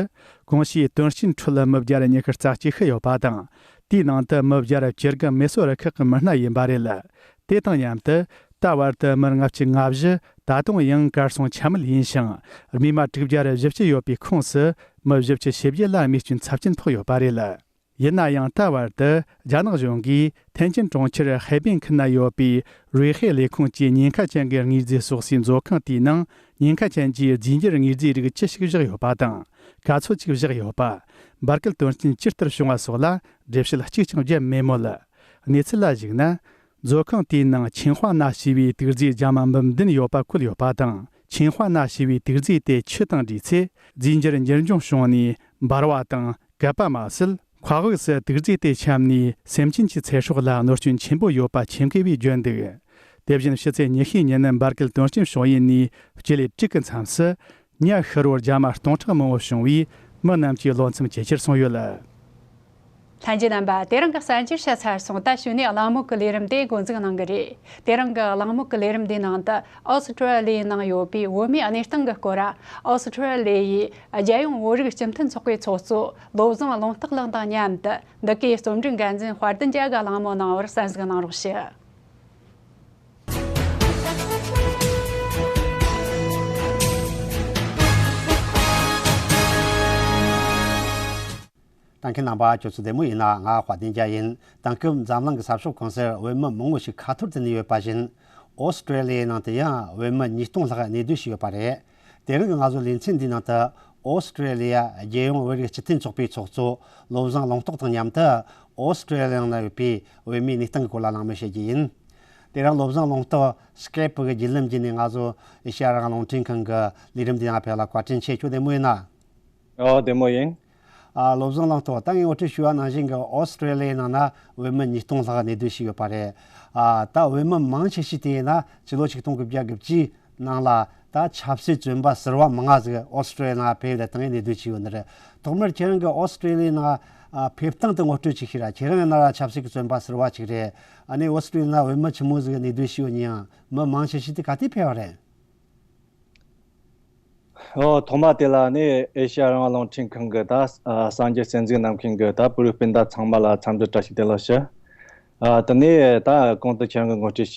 གོང་ཞུས་དོན་རྐྱེན་ཁྲོད་མི་བརྒྱ་ར་ཉི་ཤུ་རྩ་གཅིག་ཤི་ཡོད་པ་དང་། དེའི་ནང་དུ་མི་བརྒྱ་ར་བཅུ་དགུ་མེ་སོར་རུ་ཁག་གི་མི་སྣ་ཡིན་པ་རེད། དེ་དང་མཉམ་དུ། ད་བར་དུ་མི་ལྔ་བཅུ་ང་བཞི་ད་དུང་ཡང་གར་སོང་ཆ་མེད་ཡིན་ཞིང་། རྨས་མ་དྲུག་བརྒྱ་ར་བཞི་བཅུ་ཡོད་པའི་ཁོངས་སུ། མི་བཞི་བཅུ་ཞེ་བརྒྱད་ལ་རྨས་སྐྱོན་ཚབས་ཆེན་ཕོག་ཡོད་པ་རེད། ཡིན་ན་ཡང་། ད་བར་དུ་རྒྱ་ནག་གཞུང་གིས་ཐེན་ཅིན་གྲོང་ཁྱེར་ཧའེ་པིན་ཁུལ་ན་ཡོད་པའི་རུའེ་ཧེ་ལས་ཁུངས་ཀྱི་ཉེན་ཁ་ཅན་གྱི་དངོས་རྫས་གསོག་སའི་མཛོད་ཁང་དེའི་ནང་ཉེན་ཁ་ཅན་གྱི་རྫས་འགྱུར་དངོས་རྫས་རིགས་ཅི་ཞིག་བཞག་ཡོད་པ་དང་། ག་ཚོད་ཅིག་བཞག་ཡོད་པ། འབར་གས་དོན་རྐྱེན་ཇི་ལྟར་བྱུང་བ་སོགས་ལ་འགྲེལ་བཤད་གཅིག་ཀྱང་བརྒྱབ་མེད་མོད། གནས་ཚུལ་ལ་གཞིགས་ན། མཛོད་ཁང་དེའི་ནང་ཆིང་ཧྭ་ན་ཞེས་པའི་དུག་རྫས་རྒྱ་མ་འབུམ་བདུན་ཡོད་པ་བཀོད་ཡོད་པ་དང་། ཆིང་ཧྭ་ན་ཞེས་པའི་དུག་རྫས་དེ་ཆུ་དང་འདྲེས་ཚེ། རྫས་འགྱུར་འགྱུར་འབྱུང་བྱུང་ནས་འབར་བ་དང་། གབ་པ་མ་ཟད། མཁའ་དབུགས་སུ་དུག་རྫས་དེ་ཁྱབ་ནས་སེམས་ཅན་གྱི་ཚེ་སྲོག་ལ་གནོད་སྐྱོན་ཆེན་པོ་ཡོད་པ་ཆེད་མཁས་པས་བརྗོད་འདུག་དེ་བཞིན་ཕྱི་ཚེས་ཉི་ཤུའི་ཉིན་ནི་འབར་གས་དོན་རྐྱེན་བྱུང་ཡུལ་ནས་སྤྱི་ལེ་དྲུག་གི་མཚམས་སུ། ཉ་ཤི་རོ་རྒྱ་མ་སྟོང་ཕྲག་མང་པོ་བྱུང་བས་མི་རྣམས་ཀྱི་བློ་འཚབ་ཇེ་ཆེར་སོང་ཡོད། ལྷན་རྒྱས་རྣམ་པ། དེ་རིང་གི་གསར་འགྱུར་ཤ་ཚར་སོང་། ད་གཞུག་ནས་གླེང་མོལ་གྱི་ལས་རིམ་དེ་འགོ་འཛུགས་གནང་གི་རེད། དེ་རིང་གི་གླེང་མོལ་གྱི་ལས་རིམ་འདིའི་ནང་དུ་ཨོ་སི་ཀྲོ་ལི་ཡའི་ནང་ཡོད་པའི་བོད་མིའི་གནས་སྟངས་ཀྱི་སྐོར། ཨོ་སི་ཀྲོ་ལི་ཡའི་རྒྱལ་ཡོངས་བོད་རིགས་སྤྱི་མཐུན་ཚོགས་པའི་ཚོགས་གཙོ་བློ་བཟང་ལུང་རྟོགས་ལགས་དང་མཉམ་དུ་འདི་གའི་རྩོམ་སྒྲིག་འགན་འཛིན་དཔལ་ལྡན་རྒྱལ་གྱིས་གླེང་མོལ་གནང་བར་གསན་གཟིགས་གནང་རོགས་ཞུ། ལྟ་མཁན་རྣམ་པ་ཁྱོད་ཚོ་བདེ་མོ་ཡིན་ན། ང་དཔལ་ལྡན་རྒྱལ་ཡིན། དེང་སྐབས་འཛམ་གླིང་གི་ས་ཕྱོགས་གང་སར་བོད་མི་མང་པོ་ཞིག་ཁ་འཐོར་དུ་གནས་ཡོད་པ་བཞིན། ཨོ་སི་ཀྲོ་ལི་ཡའི་ནང་དུ་ཡང་བོད་མི་ཉིས་སྟོང་ལྷག་གནས་སྡོད་བྱས་ཡོད་པ་རེད། དེ་རིང་གི་ང་ཚོའི་ལེ་ཚན་འདིའི་ནང་དུ་ཨོ་སི་ཀྲོ་ལི་ཡ་རྒྱལ་ཡོངས་བོད་རིགས་སྤྱི་མཐུན་ཚོགས་པའི་ཚོགས་གཙོ་བློ་བཟང་ལུང་རྟོགས་དང་མཉམ་དུ། ཨོ་སི་ཀྲོ་ལི་ཡའི་ནང་ན་ཡོད་པའི་བོད་མིའི་གནས་སྟངས་ཀྱི་སྐོར་ལ་གླེང་མོལ་བྱེད་རྒྱུ་ཡིན། དེ་རིང་བློ་བཟང་ལུང་རྟོགས་སི་ཀེབ་གི་བརྒྱུད་ལམ་བརྒྱུད་ནས་ང་ཚོ་ཨེ་ཤེ་ཡ་རང་དབང་རླུང་འཕྲིན་ཁང་གི་ལས་རིམ་འདི་ནང་ཕེབས་ལ་བཀའ་དྲིན་ཆེ། ཁྱོད་བདེ་མོ་ཡིན་ན། ཨོ། བདེ་མོ་ཡིན། ཨ། བློ་བཟང་ལུང་རྟོགས། ད་ངས་ངོ་སྤྲོད་ཞུས་པ་ནང་བཞིན་གྱི་ཨོ་སི་ཀྲོ་ལི་ཡའི་ནང་ན་བོད་མི་ཉིས་སྟོང་ལྷག་གནས་སྡོད་བྱས་ཡོད་པ་རེད། ཨ། ད་བོད་མི་མང་ཆེ་ཤོས་དེ་ཡིན་ན་ཕྱི་ལོ་ཆིག་སྟོང་དགུ་བརྒྱ་དགུ་བཅུའི་ནང་ལ་ད་ཆབ་སྲིད་བཙོན་པ་ཟུར་པ་མང་ང་ཟིག་ཨོ་སི་ཀྲོ་ལི་ཡའི་ནང་ཕེབས་ཏེ་ད་ངས་གནས་སྡོད་བྱས་ཡོད་ནི་རེད། ཐོག་མར་ཁྱེད་རང་གི་ཨོ་སི་ཀྲོ་ལི་ཡའི་ནང་ཨ་ཕེབས་སྟངས་དེ་ངོ་སྤྲོད་ཅིག་ཞུས་ར། ཁྱེད་རང་ཡིན་ན་ར་ཆབ་སྲིད་ཀྱི་བཙོན་པ་ཟུར་པ་ཅིག་རེད། ཨ་ནི་ཨོ་སི་ཀྲོ་ལི་ཡའི་ནང་བོད་མི་ཆི་མོ་ཟིག་གནས་སྡོད་བྱས་ཡོད་ཉིན་མི་མང་ཆེ་ཤོས་དེ་ག་དུས་ཕེབས་པ་རེད། ཨོ། ཐོག་མ་དེ་ལ་ནི་ཨེ་ཤེ་ཡ་རང་དབང་རླུང་འཕྲིན་ཁང་གི་ད་ཨ་གསར་འགྱུར་གསན་གཟིགས་གནང་མཁན་གྱི་ད་བོད་རིགས་སྤུན་ཟླ་ཚང་མ་ལ་འཚམས་འདྲི་བཀྲ་ཤིས་བདེ་ལེགས་ཞུ། ཨ། དེ་ནས་ད་གོང་དུ་ཁྱེད་རང་གིས་ངོ་སྤྲོད་བྱས་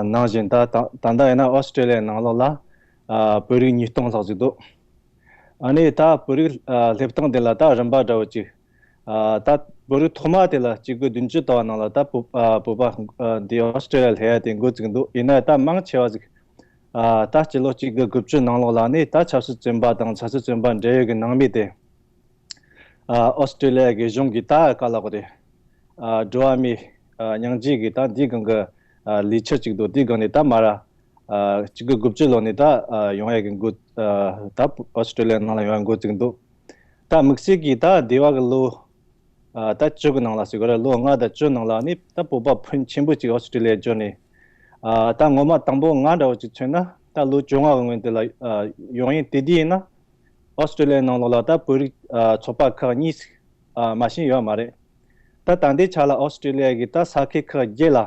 ནང་བཞིན། ད་ད་ད་ལྟ་ཡིན་ན་ཨོ་སི་ཀྲོ་ལི་ཡའི་ནང་ལོགས་ལ་ཨ་བོད་རིགས་ཉིས་སྟོང་ལྷག་ཟིག་འདུག། ཨ་ནི་ད་བོད་རིགས་ཨ་སླེབས་སྟངས་དེ་ལ་ད་རིམ་པ་འདྲ་བོ་ཅིག། ཨ། ད་བོད་རིགས་ཐོག་མ་དེ་ལ་གཅིག་དགུ་བདུན་ཅུ་ཟླ་བ་ནང་ལ་ད་བོད་ཨ་བོད་པ་ཨ་འདི་ཨོ་སི་ཀྲོ་ལི་ཡ་སླེབས་ཡ་དེ་འགོ་བཙུགས་འདུག། ཡིན་ན་ད་མང་ཆེ་བ་ཟིག། ཨ། ད་སྤྱི་ལོ་གཅིག་དགུ་དགུ་བཅུ་ནང་ལོགས་ལ་ནི་ད་ཆབ་སྲིད་བཙོན་པ་དང་ཆབ་སྲིད་བཙོན་པ་འབྲེལ་ཡོད་ཀྱི་ནང་མི་དེ། ཨ། ཨོ་སི་ཀྲོ་ལི་ཡ་གི་གཞུང་གིས་ད་ག་ལབ་དགོས་རེད། ཨ། འགྲོ་བ་མིའི་ཨ་སྙིང་རྗེ་གི་ད་འདིའི་སྒང་གི་ཨ་ལས་འཆར་ཅིག་འདུག། དེའི་སྒང་ནས་ད་མར་ཨ་གཅིག་དགུ་དགུ་བཅུ་ལོ་ནས་ད་ཨ་ཡོང་ཡ་གི་འགོ་ཨ་ད་ཨོ་སི་ཀྲོ་ལི་ཡ་ནང་ལ་ཡོང་ཡ་འགོ་བཙུགས་འདུག། ད་དམིགས་བསལ་གྱིས་ད་འདས་པ་གི་ལོ་ཨ་ད་བཅུ་གི་ནང་ལ་ཟེར་དགོས་རེད། ལོ་ལྔ་དང་བཅུ་ནང་ལ་ནི་ད་བོད་པ་ཕོན་ཆེན་པོ་ཅིག་ཨོ་སི་ཀྲོ་ལི་ཡ་འབྱོར་ནས། ཨ། ད་ངོ་མ་དང་པོ་ང་འདྲ་བོ་ཅིག་མཚོན་ན། ད་ལོ་བཅོ་ལྔ་གི་སྔོན་དེ་ལ་ཨ་ཡོང་ཡིན། དེ་དུས་ཡིན་ན་ཨོ་སི་ཀྲོ་ལི་ཡའི་ནང་ལོགས་ལ་ད་བོད་རིགས་ཨ་ཚོགས་པ་ཁག་གཉིས་ཤིག་ཨ་མ་ཤེས་ཡོད་མ་རེད། ད་ད་ལྟའི་ཆ་ལ་ཨོ་སི་ཀྲོ་ལི་ཡ་གི་ད་ས་ཁུལ་ཁག་བརྒྱད་ལ་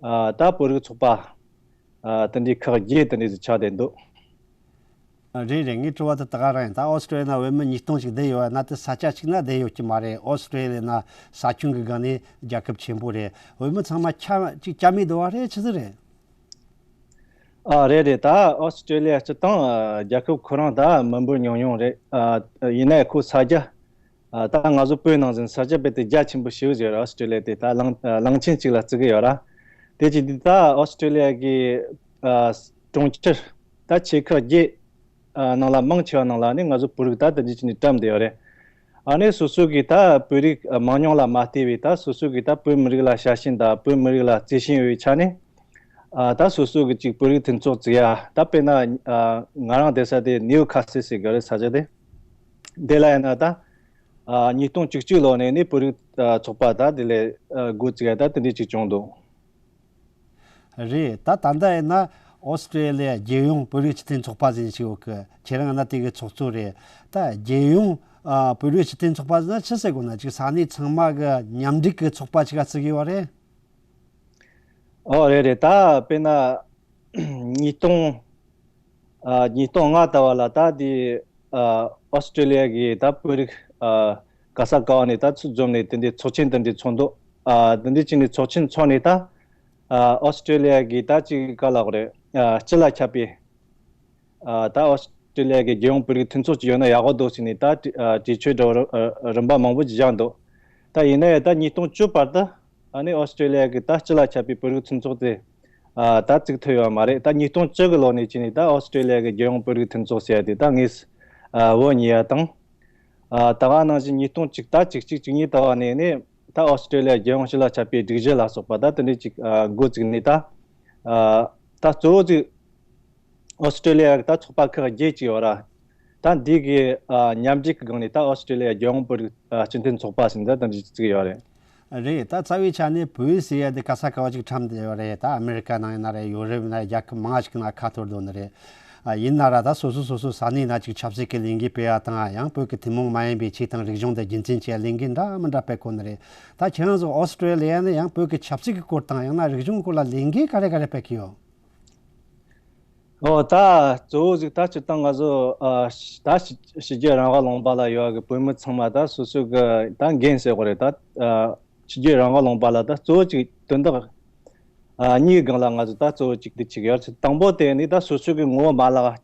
ཨ་ད་བོད་རིགས་ཚོགས་པ་ཨ་དེ་འདྲའི་ཁག་བརྒྱད་དེ་འདྲ་ཞིག་ཆགས་བསྡད་འདུག། རེད་རེད། ངའི་དྲི་བ་དེ་ད་ག་རང་ཡིན། ད་ཨོ་སི་ཀྲོ་ལི་ཡ་ན་བོད་མི་ཉིས་སྟོང་ཞིག་བསྡད་ཡོད་ན། དེ་ས་ཆ་གཅིག་ན་བསྡད་ཡོད་ཀྱི་མ་རེད། ཨོ་སི་ཀྲོ་ལི་ཡ་ན་ས་ཁྱོན་གྱི་སྒང་ནས་རྒྱལ་ཁབ་ཆེན་པོ་རེད། བོད་མི་ཚང་མ་ཆ་གཅིག་རྐྱང་མེད་འདུག་བ་རེད། ཆི་ཟིག་རེད། ཨ། རེད་རེད། ད་ཨོ་སི་ཀྲོ་ལི་ཡ་སྤྱི་བཏང་ཨ་རྒྱལ་ཁབ་ཁོ་རང་ད་མི་འབོར་ཉུང་ཉུང་རེད། ཨ། ཡིན་ནའི་ཁོ་ས་རྒྱ། ཨ། ད་ང་ཚོ་བོད་ནང་བཞིན་ས་ཆ་རྦད་དེ་རྒྱ་ཆེན་པོ་ཞེ་པོ་ཟིག་རེད། ཨོ་སི་ཀྲོ་ལི་ཡ་དེ་ད་གླིང་གླིང་ཆེན་གཅིག་ལ་བརྩི་གི་ཡོད་ར། དེ་བྱས་དུས་ད་ཨོ་སི་ཀྲོ་ལི་ཡ་གི་ཨ་གྲོང་ཁྱེར་ད་ཆེ་ཁག་བརྒྱད་ཨ་ནང་ལ་མང་ཆེ་བ་ནང་ལ་ནི་ང་ཚོ་བོད་རིགས་ད་དེ་འདྲ་བྱས་ནས་བཀྲམ་བསྡད་ཡོད་རེད། ཨ་ནི་སོ་སོ་གི་ད་བོད་རིགས་ཨ་མང་ཉུང་ལ་མ་ལྟོས་པའི་ད་སོ་སོ་གི་ད་བོད་མི་རིགས་ལ་ཤ་ཞེན་དང་བོད་མི་རིགས་ལ་བརྩེ་ཞེན་ཡོད་པའི་ཆ་ནས། ཨ། ད་སོ་སོ་གི་ཅིག་བོད་རིགས་མཐུན་ཚོགས་བཙུགས་ཡ། ད་དཔེར་ན་ཨ་ང་རང་བསྡད་ས་དེ་ནིའུ་ཁ་སི་ཟེར་གི་རེད། ས་ཆ་དེ། དེ་ལ་ཡིན་ན་ད་ཨ་ཉིས་སྟོང་བཅུ་གཅིག་ལོ་ནས་ནི་བོད་རིགས་ཨ་ཚོགས་པ་ད་དེ་ལས་ཨ་འགོ་བཙུགས་ཡ་ད་དེ་འདྲ་ཅིག་བྱུང་འདུག། རེད། ད་ད་ལྟ་ཡིན་ན་ཨོ་སི་ཀྲོ་ལི་ཡ་རྒྱལ་ཡོངས་བོད་རིགས་སྤྱི་མཐུན་ཚོགས་པ་ཟེར་ཞིག་ཡོད་གི། ཁྱེད་རང་ཡིན་ན་དེ་གི་ཚོགས་གཙོ་རེད། ད་རྒྱལ་ཡོངས་ཨ་བོད་རིགས་སྤྱི་མཐུན་ཚོགས་པ་ཟེར་ན་ཆི་ཟེར་དགོས་ན། ཅིག་ས་གནས་ཚང་མ་གི་མཉམ་འབྲེལ་གི་ཚོགས་པ་ཅིག་ག་བརྩི་གི་ཡོད་རེད། ཨོ་རེད་རེད། ད་དཔེར་ན་ཉིས་སྟོང་ཨ་ཉིས་སྟོང་ལྔ་ཟླ་བ་ལ་ད་དེ་ཨ་ཨོ་སི་ཀྲོ་ལི་ཡ་གི་ད་བོད་རིགས་ཨ་ག་ས་ག་བ་ནས་ད་ཚུར་འཛོམས་ནས་དེ་འདྲའི་ཚོགས་ཆེན་དེ་འདྲའི་ཚོགས་འདུག། ཨ་དེ་འདྲའི་བྱས་ནས་ཚོགས་ཆེན་ཚོགས་ནས་ད་ཨ་ཨོ་སི་ཀྲོ་ལི་ཡ་གི་ད་ཅིག་ག་ལབ་དགོས་རེད། ཨ་སྤྱི་ལ་ཁྱབ་པའི་ཨ་ད་ཨོ་སི་ཀྲོ་ལི་ཡ་གི་རྒྱལ་ཡོངས་བོད་རིགས་མཐུན་ཚོགས་ཅིག་ཡོད་ན་ཡག་པོ་འདུག་ཟེར་ནས་ད་ཨ་གྲོས་ཆོད་འདྲ་བོ་ར་ཨ་རིམ་པ་མང་པོ་ཅིག་བཞག་འདུག། ད་ཡིན་ན་ཡང་ད་ཉིས་སྟོང་བཅུ་བར་དུ་ཨ་ནི་ཨོ་སི་ཀྲོ་ལི་ཡ་གི་ད་སྤྱི་ལ་ཁྱབ་པའི་བོད་རིགས་མཐུན་ཚོགས་དེ་ཨ་ད་བཙུགས་ཐུབ་ཡོད་མ་རེད། ད་ཉིས་སྟོང་བཅུ་གི་ལོ་ནས་བྱས་ནས་ད་ཨོ་སི་ཀྲོ་ལི་ཡ་གི་རྒྱལ་ཡོངས་བོད་རིགས་མཐུན་ཚོགས་ཟེར་ཡ་དེ་ད་དངོས་སུ་ཨ་བོད་ཉེ་ཡ་དང་། ཨ་ད་ག་ནང་བཞིན་ཉིས་སྟོང་གཅིག་ད་གཅིག་གཅིག་གཅིག་གཉིས་ཟླ་བ་ནས་ནི་ད་ཨོ་སི་ཀྲོ་ལི་ཡ་རྒྱལ་ཡོངས་སྤྱི་ལ་ཁྱབ་པའི་སྒྲིག་གཞི་ལ་སོགས་པ་ད་དེ་འདྲས་ཅིག་ཨ་འགོ་བཙུགས་ནས་ད་ཨ་ད་གཙོ་བོ་ཅིག་ཨོ་སི་ཀྲོ་ལི་ཡ་གི་ད་ཚོགས་པ་ཁག་བརྒྱད་ཅིག་ཡོད་ར། ད་འདི་གི་ཨ་མཉམ་འབྲེལ་གྱི་སྒང་ནས་ད་ཨོ་སི་ཀྲོ་ལི་ཡ་རྒྱལ་ཡོངས་བོད་རིགས་ཨ་སྤྱི་མཐུན་ཚོགས་པ་ཟེར་ནས་ད་དེ་འདྲས་ཅིག་བཙུགས་ཡོད་རེད། རེད། ད་རྩ་བའི་ཆ་ནས་བོད་ཟེར་ཡ་དེ་ག་ས་ག་བ་ཅིག་ཁྲམ་བསྡད་ཡོད་རེད། ད་ཨ་མེ་རི་ཀ་ནང་ཡིན་ན་རེད། ཡོ་རོབ་ཡིན་ན་རེད། རྒྱལ་ཁབ་མང་ཞིག་ནང་ཁ་འཐོར་འདུག་ནི་རེད། ཨ། ཡིན་ན་ར་ད་སོ་སོ་སོ་སོ་ས་གནས་ན་ཅིག་ཆབ་སྲིད་ཀྱི་ལས་འགུལ་སྤེལ་བ་དང་། ཡང་བོད་ཀྱི་ཐུན་མོང་མ་ཡིན་པའི་ཆོས་དང་རིག་གཞུང་དེ་རྒྱུན་འཛིན་བྱེད་ལས་འགུལ་འདྲ་མི་འདྲ་སྤེལ་གོ་ནི་རེད། ད་ཁྱེད་རང་ཚོ་ཨོ་སི་ཀྲོ་ལི་ཡ་ནི་ཡང་བོད་ཀྱི་ཆབ་སྲིད་ཀྱི་སྐོར་དང་ཡང་ན་རིག་གཞུང་སྐོར་ལ་ལས་འགུལ་ག་རེ་ག་རེ་སྤེལ་གི་ཡོད། ཨོ། ད་གཙོ་བོ་ཟིག་ད་སྤྱིར་བཏང་ང་ཚོ་ཨ་ད་ཕྱི་ཕྱི་རྒྱལ་རང་དབང་ལུང་པ་ལ་ཡོད་གི་བོད་མི་ཚང་མ་ད་སོ་སོ་གི་ད་འགན་ཟེར་དགོས་རེད། ད་ཨ་ཕྱི་རྒྱལ་རང་དབང་ལུང་པ་ལ་ད་གཙོ་བོ་ཅིག་དོན་དག་ཨ་གཉིས་སྒང་ལ་ང་ཚོ་ད་གཙོ་བོ་ཅིག་འདི་ཅིག་ཡོད། དང་པོ་དེ་ནི་ད་སོ་སོ་གི་ངོ་བོ་མ་བརླག་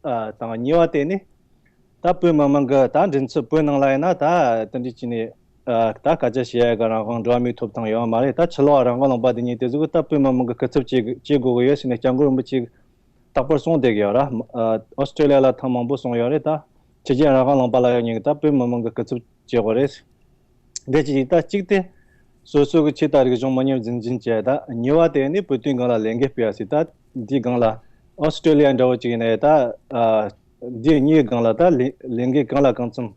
ཨ་དང་། གཉིས་པ་དེ་ནི་ད་བོད་མི་མང་གི་ད་མགྲིན་ཚབ་བོད་ནང་ལ་ཡིན་ན་ད་དེ་འདྲ་བྱས་ནས་ཨ་ད་སྐད་ཆ་བཤད་ཡ་གི་རང་དབང་འགྲོ་བ་མིའི་ཐོབ་ཐང་ཡོད་མ་རེད། ད་ཕྱི་ལོགས་རང་དབང་ལུང་པ་འདི་གཉིས་དེ་ཚོ་གི་ད་བོད་མི་མང་གི་སྐུ་ཚབ་བྱེད་བྱེད་དགོས་གི་ཡོད་ཟེར་ནས་སྐྱབས་མགོན་རིན་པོ་ཆེ་རྟག་པར་གསུངས་བསྡད་གི་ཡོད་ར། ཨ་ཨོ་སི་ཀྲོ་ལི་ཡ་ལ་ཐེངས་མང་པོ་གསུངས་ཡོད་རེད། ད་ཕྱི་རྒྱལ་རང་དབང་ལུང་པ་ལ་ཡོད་མཁན་གི་ད་བོད་མི་མང་གི་སྐུ་ཚབ་བྱེད་དགོས་རེད། འདི་གཅིག་ད་གཅིག་དེ་སོ་སོ་གི་ཆོས་དང་རིག་གཞུང་མི་ཉམས་རྒྱུན་འཛིན་བྱས། ད་གཉིས་པ་དེ་ནི་བོད་དོན་སྒང་ལ་ལས་འགུལ་སྤེལ་བ་ཟེར། ད་འདིའི་སྒང་ལ་ཨོ་སི་ཀྲོ་ལི་ཡ་འདྲ་བོ་ཅིག་ཡིན་ན་ཡང་ད་ཨ་འདི་གཉིས་སྒང་ལ་ད་ལས་ལས་འགུལ་གང་ལ་གང་འཚམ།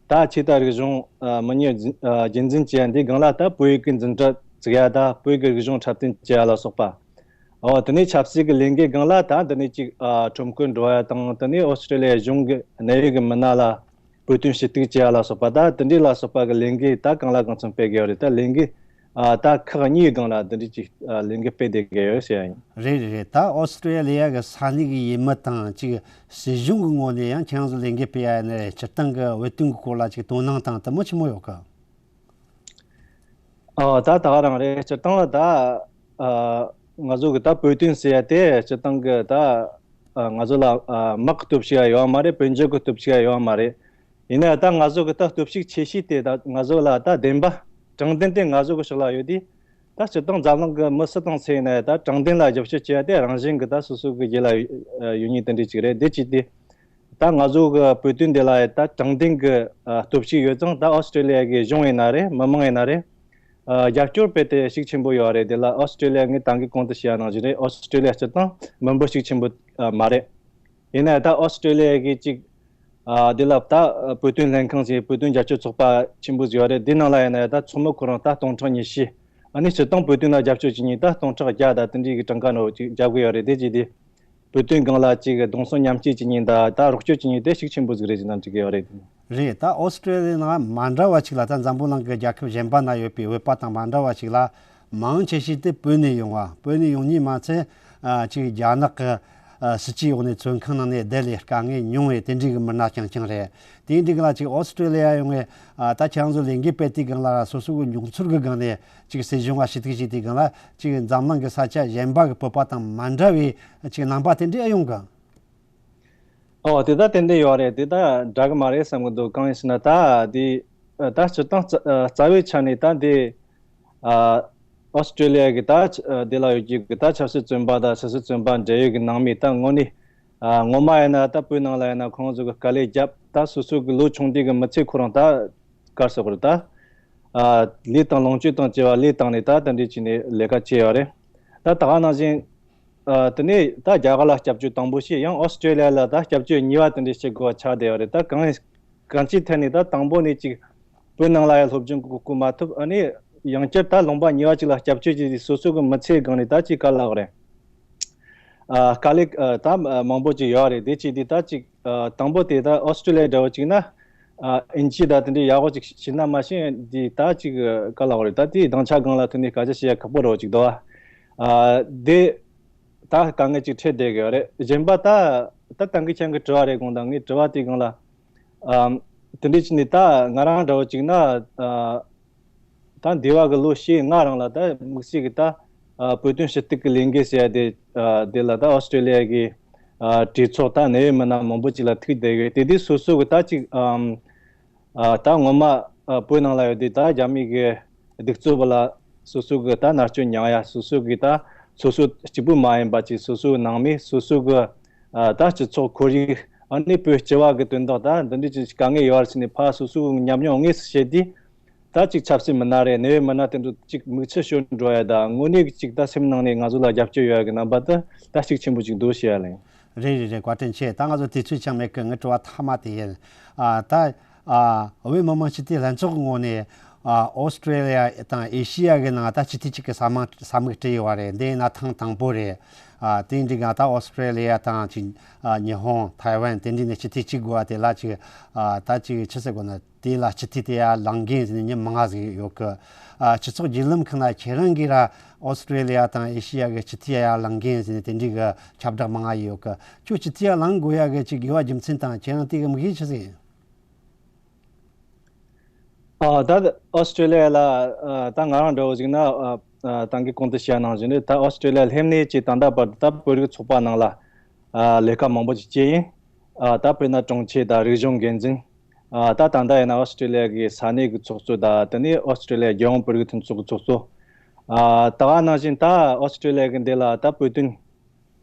ད་ཆོས་དང་རིག་གཞུང་ཨ་མི་ཉམས་རྒྱུན་ཨ་རྒྱུན་འཛིན་བྱས། འདིའི་སྒང་ལ་ད་བོད་ཡིག་གི་འཛིན་གྲྭ་བཙུགས་ཡ། ད་བོད་ཀྱི་རིག་གཞུང་འཁྲབ་སྟོན་བྱེད་ཡ་ལ་སོགས་པ། འོ། དེ་ནས་ཆབ་སྲིད་ཀྱི་ལས་འགུལ་སྒང་ལ་ད་འདི་ནས་ཅིག་ཨ་ཁྲོམ་སྐོར་འགྲོ་ཡ་དང་། དེ་ནས་ཨོ་སི་ཀྲོ་ལི་ཡ་གཞུང་གི་གནད་ཡོད་ཀྱི་མི་སྣ་ལ་བོད་དོན་ཞུ་གཏུག་བྱེད་ཡ་ལ་སོགས་པ། ད་འདི་འདྲའི་ལ་སོགས་པ་གི་ལས་འགུལ་ད་གང་ལ་གང་འཚམ་སྤེལ་གི་ཡོད་རེད། ད་ལས་འགུལ་ཨ་ད་ཁག་གཉིས་སྒང་ལ་འདི་འདྲའི་ཅིག་ཨ་ལས་འགུལ་སྤེལ་བསྡད་གི་ཡོད་ཟེར་ཡ་ཡིན། རེད་རེད་རེད། ད་ཨོ་སི་ཀྲོ་ལི་ཡ་གི་ས་གནས་ཀྱི་ཡུལ་མི་དང་ཅིག་སྲིད་གཞུང་གི་ངོས་ནས་ཡང་ཁྱེད་རང་ཚོ་ལས་འགུལ་སྤེལ་ཡ་ཡིན་ན་རེད། སྤྱིར་བཏང་གི་བོད་དོན་གྱི་སྐོར་ལ་ཅིག་དོ་སྣང་དང་དེ་མོ་ཆེན་མོ་ཡོད་གི། ཨ་ད་ད་ག་རང་རེད། སྤྱིར་བཏང་ལ་ད་ཨ་ང་ཚོ་གི་ད་བོད་དོན་ཟེར་ཡ་དེ་སྤྱིར་བཏང་གི་ད་ཨ་ང་ཚོ་ལ་ཨ་དམག་གི་སྟོབས་ཤུགས་ཡ་ཡོད་མ་རེད། དཔལ་འབྱོར་གི་སྟོབས་ཤུགས་ཡ་ཡོད་མ་རེད། ཡིན་ན་ཡང་ད་ང་ཚོ་གི་ད་སྟོབས་ཤུགས་ཆེ་ཤོས་དེ་ད་ང་ཚོ་ལ་ད་བདེན་པ་དྲང་བདེན་དེ་ང་ཚོ་གི་ཕྱོགས་ལ་ཡོད་དུས། ད་སྤྱིར་བཏང་འཛམ་གླིང་གི་མི་སུ་དང་སུ་ཡིན་ན་ཡང་ད་དྲང་བདེན་ལ་རྒྱབ་སྐྱོར་བྱེད་ཡ་དེ་རང་བཞིན་གི་ད་སོ་སོ་གི་རྒྱུད་ལ་ཡོད་ཡོད་ཉིད་དེ་འདྲ་ཅིག་རེད། དེ་ཅིག་དེ། ད་ང་ཚོ་གི་བོད་དོན་འདི་ལ་ད་དྲང་བདེན་གྱི་ཨ་སྟོབས་ཤུགས་ཡོད་ཙང་། ད་ཨོ་སི་ཀྲོ་ལི་ཡ་གི་གཞུང་ཡིན་ན་རེད། མི་མང་ཡིན་ན་རེད། ཨ་རྒྱབ་སྐྱོར་དཔེ་དེ་ཤུགས་ཆེན་པོ་ཡོད་རེད། དེ་ལ་ཨོ་སི་ཀྲོ་ལི་ཡ་ངས་ད་གིན་གོང་དུ་བཤད་ཡ་ནང་བཞིན་རེད། ཨོ་སི་ཀྲོ་ལི་ཡ་སྤྱིར་བཏང་མི་འབོར་ཤུགས་ཆེན་པོ་ཨ་མ་རེད། ཡིན་ན་ད་ཨོ་སི་ཀྲོ་ལི་ཡ་གི་ཅིག་ཨ་དེ་ལ་ད་བོད་དོན་ལྷན་ཁང་ཞིག་བོད་དོན་རྒྱབ་སྐྱོར་ཚོགས་པ་ཆེན་པོ་ཟིག་ཡོད་རེད། དེ་ནང་ལ་ཡིན་ན་ད་ཚོགས་མི་ཁོ་རང་ད་སྟོང་ཕྲག་ཉི་ཤུ། ཨ་ནི་སྤྱིར་བཏང་བོད་དོན་ལ་རྒྱབ་སྐྱོར་བྱེད་མཁན་ད་སྟོང་ཕྲག་བརྒྱ་ད་དེ་འདྲའི་གི་གྲངས་ཀ་ནང་ཅིག་རྒྱབ་གི་ཡོད་རེད། དེ་ཅིག་དེ། བོད་དོན་སྒང་ལ་ཅིག་གདུང་སེམས་མཉམ་སྐྱེད་བྱེད་མཁན་དང་ད་རོགས་སྐྱོར་བྱེད་མཁན་དེ་ཤུགས་ཆེན་པོ་ཟིག་རེད་ཟེར་ན་འགྲིག་གི་ཡོད་རེད། རེད། ད་ཨོ་སི་ཀྲོ་ལི་ཡ་ནང་མ་འདྲ་བ་ཞིག་ལ། ད་འཛམ་བུ་གླིང་གི་རྒྱལ་ཁབ་གཞན་པ་ན་ཡོད་པའི་བོད་པ་དང་མ་འདྲ་བ་ཞིག་ལ། མང་ཆེ་ཤོས་དེ་བོད་ནས་ཡོང་བ། བོད་ནས་ཡོང་མཁན་མ་ཚད། ཨ་ཅིག་རྒྱ་ནག་གི་ཨ་སྲིད་ཇུས་འོག་ནས་བཙོན་ཁང་ནང་ནས་བསྡད་ལས་དཀའ་ངལ་མྱོང་བའི་དེ་འདྲའི་གི་མི་སྣ་རྐྱང་རྐྱང་རེད། དེ་འདྲའི་གི་ལ་ཅིག་ཨོ་སི་ཀྲོ་ལི་ཡ་ཡོང་བའི་ཨ་ད་ཁྱེད་རང་ཚོ་ལས་འགུལ་སྤེལ་དུས་སྒང་ལ་སོ་སོ་གི་མྱོང་ཚོར་གི་སྒང་ནས་ཅིག་སྲིད་གཞུང་ལ་ཞུ་གཏུག་བྱེད་དུས་སྒང་ལ་ཅིག་འཛམ་གླིང་གི་ས་ཆ་གཞན་པ་གི་བོད་པ་དང་མ་འདྲ་བའི་ཅིག་རྣམ་པ་དེ་འདྲ་ཡོང་གི། ཨོ། དེ་ད་ཏན་ཏན་ཡོད་རེད། དེ་ད་འདྲ་གི་མ་རེད་བསམ་གི་འདུག། གང་ཡིན་ཟེར་ན་ད་དེ་ད་སྤྱིར་བཏང་རྩ་རྩ་བའི་ཆ་ནས་ད་དེ་ཨ་ཨོ་སི་ཀྲོ་ལི་ཡ་གི་ད་དེ་ལ་ཡོད་ཀྱི་གི་ད་ཆབ་སྲིད་བཙོན་པ་དང་སོ་སོའི་བཙོན་པ་འབྲེལ་ཡོད་ཀྱི་ནང་མི་ད་དངོས་གནས་ཨ་ངོ་མ་ཡིན་ན་ད་བོད་ནང་ལ་ཡིན་ན་ཁོང་ཚོ་གི་དཀའ་ལས་བརྒྱབ། ད་སོ་སོ་གི་ལོ་ཆུང་དུས་གི་མི་ཚེ་ཁོ་རང་ད་གར་སོགས་རེད། ད་ཨ་ལས་དང་ལོངས་སྤྱོད་དང་བཅས་པ་ལས་བཏང་ནས་ད་དེ་འདྲས་བྱས་ནས་ལས་ཀ་བྱས་ཡོད་རེད། ད་ད་ག་ནང་བཞིན་ཨ་དེ་ནས་ད་རྒྱ་གར་ལ་སྐྱབས་བཅོལ་དང་པོ་བྱས། ཡང་ཨོ་སི་ཀྲོ་ལི་ཡ་ལ་ད་སྐྱབས་བཅོལ་གཉིས་པ་དེ་འདྲས་བྱེད་དགོས་པ་ཆགས་བསྡད་ཡོད་རེད། ད་གང་གང་ཅིའི་ཐད་ནས་ད་དང་པོ་ནས་ཅིག་བོད་ནང་ལ་ཡང་སློབ་སྦྱོང་གི་གོ་སྐབས་མ་ཐོབ། ཨ་ནི་ཡང་བསྐྱར་ད་ལུང་པ་གཉིས་པ་ཅིག་ལ་སྐྱབས་བཅོལ་བྱས་ཏེ་སོ་སོ་གི་མི་ཚེའི་སྒང་ནས་ད་ཅིག་ག་ལབ་དགོས་རེད། ཨ་དཀའ་ལས་ཨ་ད་མང་པོ་ཅིག་ཡོད་རེད། དེ་བྱས་དུས་ད་ཅིག་ཨ་དང་པོ་དེ་ད་ཨོ་སི་ཀྲོ་ལི་ཡ་འདྲ་བོ་ཅིག་ན་ཨ་ཨིན་ཇི་ད་དེ་འདྲའི་ཡག་པོ་ཅིག་ཤེས་ན་མ་ཤེས་དེ་ད་ཅིག་ག་ལབ་དགོས་རེད། ད་དེའི་སྡིངས་ཆ་སྒང་ལ་ཐོན་ནས་སྐད་ཆ་བཤད་ཡ་ཁག་པོ་འདྲ་བོ་ཅིག་འདུག་ཨ། ཨ་དེ་ད་དཀའ་ངལ་ཅིག་འཕྲད་བསྡད་ཀྱི་ཡོད་རེད། གཞན་པ་ད་ད་ད་གིན་ཁྱེད་ཀྱི་དྲི་བ་རེད། དགོངས་དག་ངའི་དྲི་བ་དེའི་སྒང་ལ་ཨ་དེ་འདྲའི་ཅིག་ནས་ད་ང་རང་འདྲ་བོ་ཅིག་ན་ཨ། ད་འདས་པ་གི་ལོ་ཕྱེད་ལྔ་རིང་ལ་ད་དམིགས་བསལ་གྱི་ད་ཨ་བོད་དོན་ཞུ་གཏུག་གི་ལས་འགུལ་ཟེར་ཡ་དེ་ཨ་དེ་ལ་ད་ཨོ་སི་ཀྲོ་ལི་ཡ་གི་ཨ་གྲོས་ཚོགས་ད་གནད་ཡོད་མི་སྣ་མང་པོ་ཅིག་ལ་ཐུག་བསྡད་ཡོད། དེ་དུས་སོ་སོ་གི་ད་ཅིག་ཨམ་ཨ་ད་ངོ་མ་ཨ་བོད་ནང་ལ་ཡོད་དུས་ད་རྒྱ་མི་གི་གདུག་རྩུབ་ལ་སོ་སོ་གི་ད་མནར་གཅོད་མྱངས་ཡ། སོ་སོ་གི་ད་སོ་སོ་གཅིག་པུ་མ་ཡིན་པ་ཅིག་སོ་སོའི་ནང་མི་སོ་སོ་གི་ཨ་ད་སྤྱི་ཚོགས་ཁོར་ཡུག་ཨ་ནི་བོད་སྤྱི་པ་གི་དོན་དག་ད་འདི་འདྲའི་ཅིག་དཀའ་ངལ་ཡོད་རེད་ཟེར་ནས་ཕར་སོ་སོའི་ཉམས་མྱོང་དངོས་སུ་བཤད་དུས། ད་ཅིག་ཆབ་སྲིད་མི་སྣ་རེད། གནད་ཡོད་མི་སྣ་དེ་ཚོ་ཅིག་མིག་ཆུ་ཤོར་འགྲོ་ཡ། ད་དངོས་གནས་ཅིག་ད་སེམས་ནང་ནས་ང་ཚོ་ལ་རྒྱབ་སྐྱོར་ཡོད་ཡ་གི་རྣམ་པ་དེ་ད་ཤུགས་ཆེན་པོ་ཅིག་འདུག་ཞུ་ཡ་ལེ། རེད་རེད་རེད། བཀའ་དྲིན་ཆེ། ད་ང་ཚོ་དུས་ཚོད་ཅང་མེད་གི། ངའི་དྲི་བ་མཐའ་མ་དེ་ཡིན། ཨ་ད་ཨ་བོད་མི་མང་སྤྱི་འཐུས་ལྷན་ཚོགས་ཀྱི་ངོས་ནས་ ཨ། ཨོ་སི་ཀྲེ་ལི་ཡ་དང་ཨེ་ཤི་ཡ་གི་ནང་ད་སྤྱི་འཐུས་གཅིག་གི་ས་མ་ས་མིག་སྤྲད་ཡོད་པ་རེད། འདི་ཡིན་ན་ཐེངས་དང་པོ་རེད། ཨ། དེ་འདྲའི་ག་ད་ཨོ་སི་ཀྲེ་ལི་ཡ་དང་ཅིག་ཨ། ཉི་ཧོང་ཐའེ་ཝན་དེ་འདྲའི་ནས་སྤྱི་འཐུས་གཅིག་དགོས་པ་དེ་ལ་ཅིག་ཨ། ད་ཅིག་ཆི་ཟེར་དགོས་ན། དེ་ལ་སྤྱི་འཐུས་དེ་ཡར་ལངས་མཁན་ཟེར་ནས་མི་མང་ང་ཟིག་ཡོད་གི། ཨ། སྤྱི་ཚོགས་བརྒྱུད་ལམ་ཁག་ན་ཁྱེད་རང་གིས་ར་ཨོ་སི་ཀྲེ་ལི་ཡ་དང་ཨེ་ཤི་ཡ་གི་སྤྱི་འཐུས་ཡར་ལངས་མཁན་ཟེར་ནས་དེ་འདྲའི་གི་ཁྱབ་བསྒྲགས་མང་ང་ཡོད་གི། ཁྱོད་སྤྱི་འཐུས་ཡར་ལངས་དགོས་ཡ་གི་ཅིག་དགོས་པ་རྒྱུ་མཚན་དང་ཁྱེད་རང་དེ་གི་དམིགས་ཡུལ་ཆི་ཟིག་ཡིན། ཨ། ད་ཨོ་སི་ཀྲེ་ལི་ཡ་ལ་ཨ། ད་ང་རང་འདྲ་བོ་ཞིག་ན་ཨ། ཨ། ད་གིན་གོང་དུ་བཤད་ནང་བཞིན་རེད། ད་ཨོ་སི་ཀྲེ་ལི་ཡ་སླེབས་ནས་ཅིག་ད་ལྟ་བར་དུ་ད་བོད་རིགས་ཚོགས་པ་ནང་ལ་ཨ། ལས་ཀ་མང་པོ་ཅིག་བྱས་ཡིན། ཨ། ད་དཔེར་ན་དྲུང་ཆེ་དང་རིག་གཞུང་འགན་འཛིན། ཨ། ད་ད་ལྟ་ཡིན་ན་ཨོ་སི་ཀྲེ་ལི་ཡ་གི་ས་གནས་ཀྱི་ཚོགས་གཙོ་དང་དེ་ནས་ཨོ་སི་ཀྲེ་ལི་ཡ་རྒྱལ་ཡོངས་བོད་རིགས་མཐུན་ཚོགས་ཀྱི་ཚོགས་གཙོ། ཨ། ད་ག་ནང་བཞིན་ད་ཨོ་སི་ཀྲེ་ལི་ཡ་གི་འདི་ལ་ད་བོད་དོན།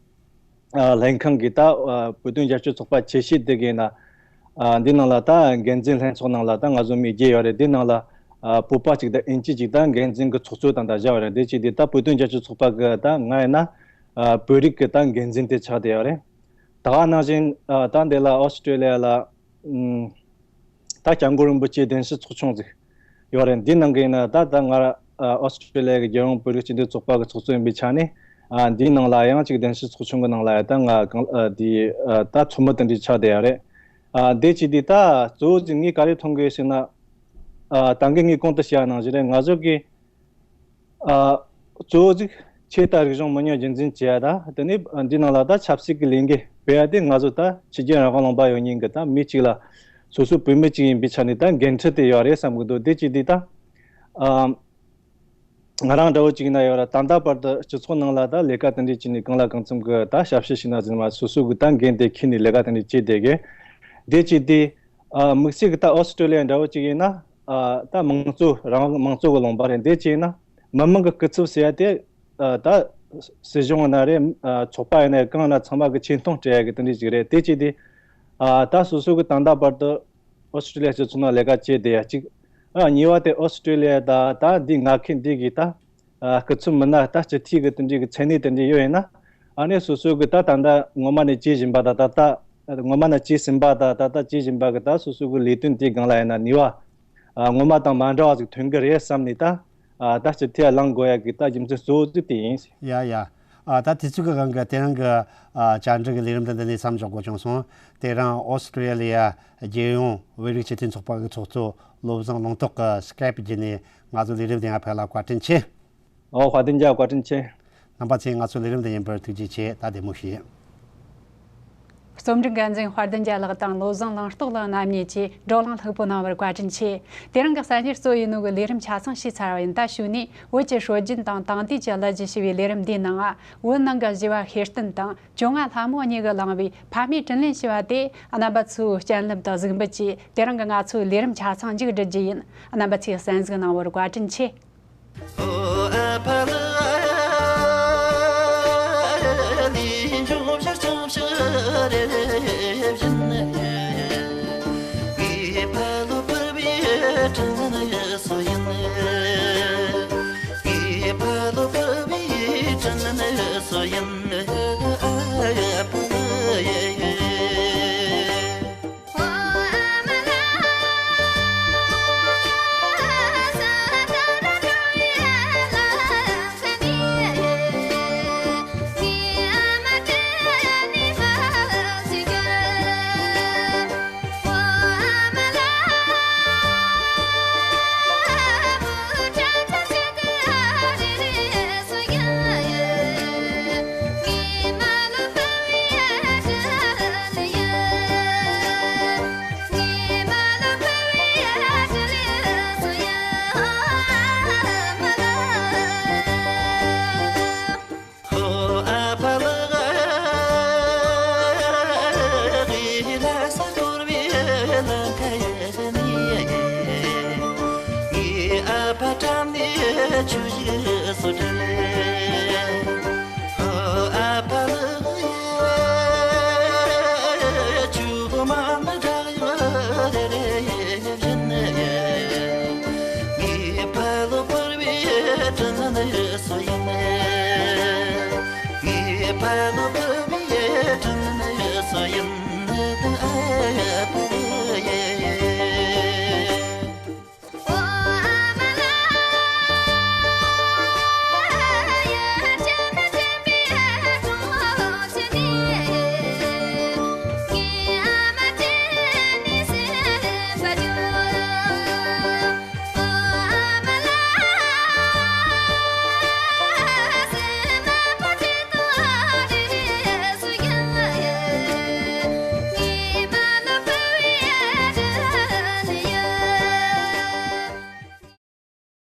ཨ། ལྷན་ཁང་གི་ད་ཨ། བོད་དོན་རྒྱབ་སྐྱོར་ཚོགས་པ་ཆེ་ཤོས་དེ་གའི་ནང་། ཨ། འདི་ནང་ལ་ད་འགན་འཛིན་ལྷན་ཚོགས་ནང་ལ་ད་ང་ཚོ་མི་བརྒྱད་ཡོད་རེད། འདི་ནང་ལ་ཨ། བོད་པ་གཅིག་དང་ཨིན་ཇི་གཅིག་ད་འགན་འཛིན་གྱི་ཚོགས་གཙོ་དང་ད་བཞག་ཡོད་རེད། དེ་གཅིག་དེ་ད་བོད་དོན་རྒྱབ་སྐྱོར་ཚོགས་པ་གི་ད་ང་ཡིན་ན་ཨ། བོད་རིགས་ཀྱི་ད་འགན་འཛིན་དེ་ཆགས་བསྡད་ཡོད་རེད། ད་ག་ནང་བཞིན་ཨ། ད་འདི་ལ་ཨོ་སི་ཀྲེ་ལི་ཡ་ལ་ཨུམ། ད་སྐྱབས་མགོན་རིན་པོ་ཆེའི་གདན་ཞུ་ཚོགས་ཆུང་ཟིག་ཡོད་རེད། འདི་ནང་གི་ཡིན་ན་ད་ད་ང་ཨོ་སི་ཀྲེ་ལི་ཡ་གི་རྒྱལ་ཡོངས་བོད་རིགས་སྤྱི་མཐུན་ཚོགས་པ་གི་ཚོགས་གཙོ་ཡིན་པའི་ཆ་ནས་ཨ། འདིའི་ནང་ལ་ཡང་ཅིག་གདན་ཞུ་ཚོགས་ཆུང་གི་ནང་ལ་ཡ་ད་ང་གང་ཨ། འདི་ཨ། ད་ཚོགས་མི་དེ་འདྲ་ཆགས་བསྡད་ཡོད་རེད། ཨ། འདི་ཅིག་འདི་ད་གཙོ་བོ་ཅིག་ངས་ག་རེ་མཐོང་གི་ཡོད་ཟེར་ན། ཨ། ད་གིན་ངས་གོང་དུ་བཤད་པ་ནང་བཞིན་རེད། ང་ཚོ་གི་ཨ། གཙོ་བོ་ཅིག་ཆོས་དང་རིག་གཞུང་མི་ཉམས་རྒྱུན་འཛིན་བྱེད་ཡ་ད། དེ་ནས་འདི་ནང་ལ་ད་ཆབ་སྲིད་ཀྱི་ལས་འགུལ་སྤེལ་ཡ་དེ་ང་ཚོ་ད་ཕྱི་རྒྱལ་རང་དབང་ལུང་པ་ཡོད་མཁན་གྱི་ད་མི་གཅིག་ལ་སོ་སོ་བོད་མི་གཅིག་ཡིན་པའི་ཆ་ནས་ད་འགན་འཁྲི་དེ་ཡོད་རེད་བསམ་གྱི་འདུག་དེ་གཅིག་དེ་ད། ཨ། ང་རང་འདྲ་བོ་གཅིག་ཡིན་ན་ཡོད་ར། ད་ལྟ་བར་དུ་སྤྱི་ཚོགས་ནང་ལ་ད་ལས་ཀ་དེ་འདྲས་བྱས་ནས་གང་ལ་གང་འཚམ་གྱི་ད་ཞབས་ཕྱི་བྱས་ན་ཟིན་མ་སོ་སོ་གི་ད་འགན་དེ་འཁྱེར་ནས་ལས་ཀ་དེ་འདྲས་བྱས་བསྡད་གི། དེ་གཅིག་དེ། ཨ། དམིགས་བསལ་གྱི་ད་ཨོ་སི་ཀྲོ་ལི་ཡ་འདྲ་བོ་གཅིག་ཡིན་ན། ཨ། ད་མང་གཙོ་རང་དབང་མང་གཙོ་གི་ལུང་པ་རེད། འདི་གཅིག་ཡིན་ན་མི་མང་གི་སྐུ་ཚབ་ཟེར་ཡ་དེ། ཨ། ད་སྲིད་གཞུང་ཡིན་ན་རེད། ཨ། ཚོགས་པ་ཡིན་ན་རེད། གང་ཡིན་ན་ཚང་མ་གི་ཆེ་མཐོང་སྤྲད་ཡ་གི་དེ་འདྲ་ཅིག་རེད། དེ་གཅིག་དེ། ཨ། ད་སོ་སོ་གི་ད་ལྟ་བར་དུ་ཨོ་སི་ཀྲོ་ལི་ཡ་སྤྱི་ཚོགས་ནང་ལས་ཀ་བྱས་བསྡད་ཡ་གཅིག་ཨ། གཉིས་པ་དེ་ཨོ་སི་ཀྲོ་ལི་ཡ་ད་ད་འདི་ང་ཁེ་འདི་གི་ད། ཨ། སྐུ་ཚབ་མི་སྣ་ད་སྤྱི་འཐུས་ཀྱི་དེ་འདྲའི་གི་མཚན་གནས་དེ་འདྲ་ཡོད་ཡིན་ན། ཨ་ནི་སོ་སོ་གི་ད་ད་ལྟ་སྔོན་མ་ནས་བྱེད་བཞིན་པ་ད་ད་ལྟ་སྔོན་མ་ནས་བྱེད་ཟིན་པ་ད་ད་ལྟ་བྱེད་བཞིན་པ་གི་ད་སོ་སོ་གི་ལས་དོན་དེའི་སྒང་ལ་ཡིན་ན་ནུས་པ། ཨ། སྔོན་མ་དང་མ་འདྲ་བ་ཞིག་ཐོན་གི་རེད་བསམ་ནས་ད། ཨ། ད་སྤྱི་འཐུས་ལངས་དགོས་ཡ་གི་ད་རྒྱུ་མཚན་གཙོ་བོ་དེ་དེ་ཡིན། ཡ་ཡ། ཨ། ད་དུས་ཚོད་ཀྱི་དབང་གིས་དེ་རིང་གི་ཨ། བཅར་འདྲི་གི་ལས་རིམ་འདི་འདི་ནས་མཚམས་འཇོག་དགོས་བྱུང་སོང་། དེ་རིང་ཨོ་སི་ཀྲོ་ལི་ཡ་རྒྱལ་ཡོངས་བོད་རིགས་སྤྱི་མཐུན་ཚོགས་པ་གི་ཚོགས་གཙོ་བློ་བཟང་ལུང་རྟོགས་ཀྱིས་སི་ཀའེབ་བརྒྱུད་ནས་ང་ཚོའི་ལས་རིམ་དེ་ཡར་ཕེབས་ལ་བཀའ་དྲིན་ཆེ། ཨོ། དཔལ་ལྡན་རྒྱལ་བ་བཀའ་དྲིན་ཆེ། རྣམ་པ་ཚོས་ང་ཚོའི་ལས་རིམ་དེ་ཉན་པར་ཐུགས་རྗེ་ཆེ། ད་བདེ་མོ་བྱོས། རྩོམ་སྒྲིག་འགན་འཛིན་དཔལ་ལྡན་རྒྱལ་ལགས་དང་བློ་བཟང་ལུང་རྟོགས་ལགས་རྣམ་གཉིས་ཀྱིས་བགྲོ་གླེང་ལྷུག་པོ་གནང་བར་བཀའ་དྲིན་ཆེ། དེ་རིང་གི་གསར་འགྱུར་གཙོ་ཡིན་ནོ་གི་ལས་རིམ་ཆ་ཚང་ཞུས་ཚར་བ་ཡིན། ད་གཞུག་ནས་བོད་ཀྱི་སྲོལ་རྒྱུན་དང་དེང་དུས་ཀྱི་གླུ་གཞས་ཞེས་པའི་ལས་རིམ་འདིའི་ནང་བོད་ནང་གི་བཞི་བ་ཤེས་ལྡན་དང་བཅོ་ལྔ་ལྷ་མོ་གཉིས་ཀྱིས་བླངས་པའི་ཕ་མའི་དྲིན་ལན་ཞུ་བ་དེ་རྣམ་པ་ཚོའི་སྤྱན་ལམ་དུ་གཟིགས་འབུལ་གྱིས་དེ་རིང་གི་ང་ཚོའི་ལས་རིམ་ཆ་ཚང་མཇུག་སྒྲིལ་རྒྱུ་ཡིན། རྣམ་པ་ཚོས་གསན་གཟིགས་གནང་བར་བཀའ་དྲིན་ཆེ།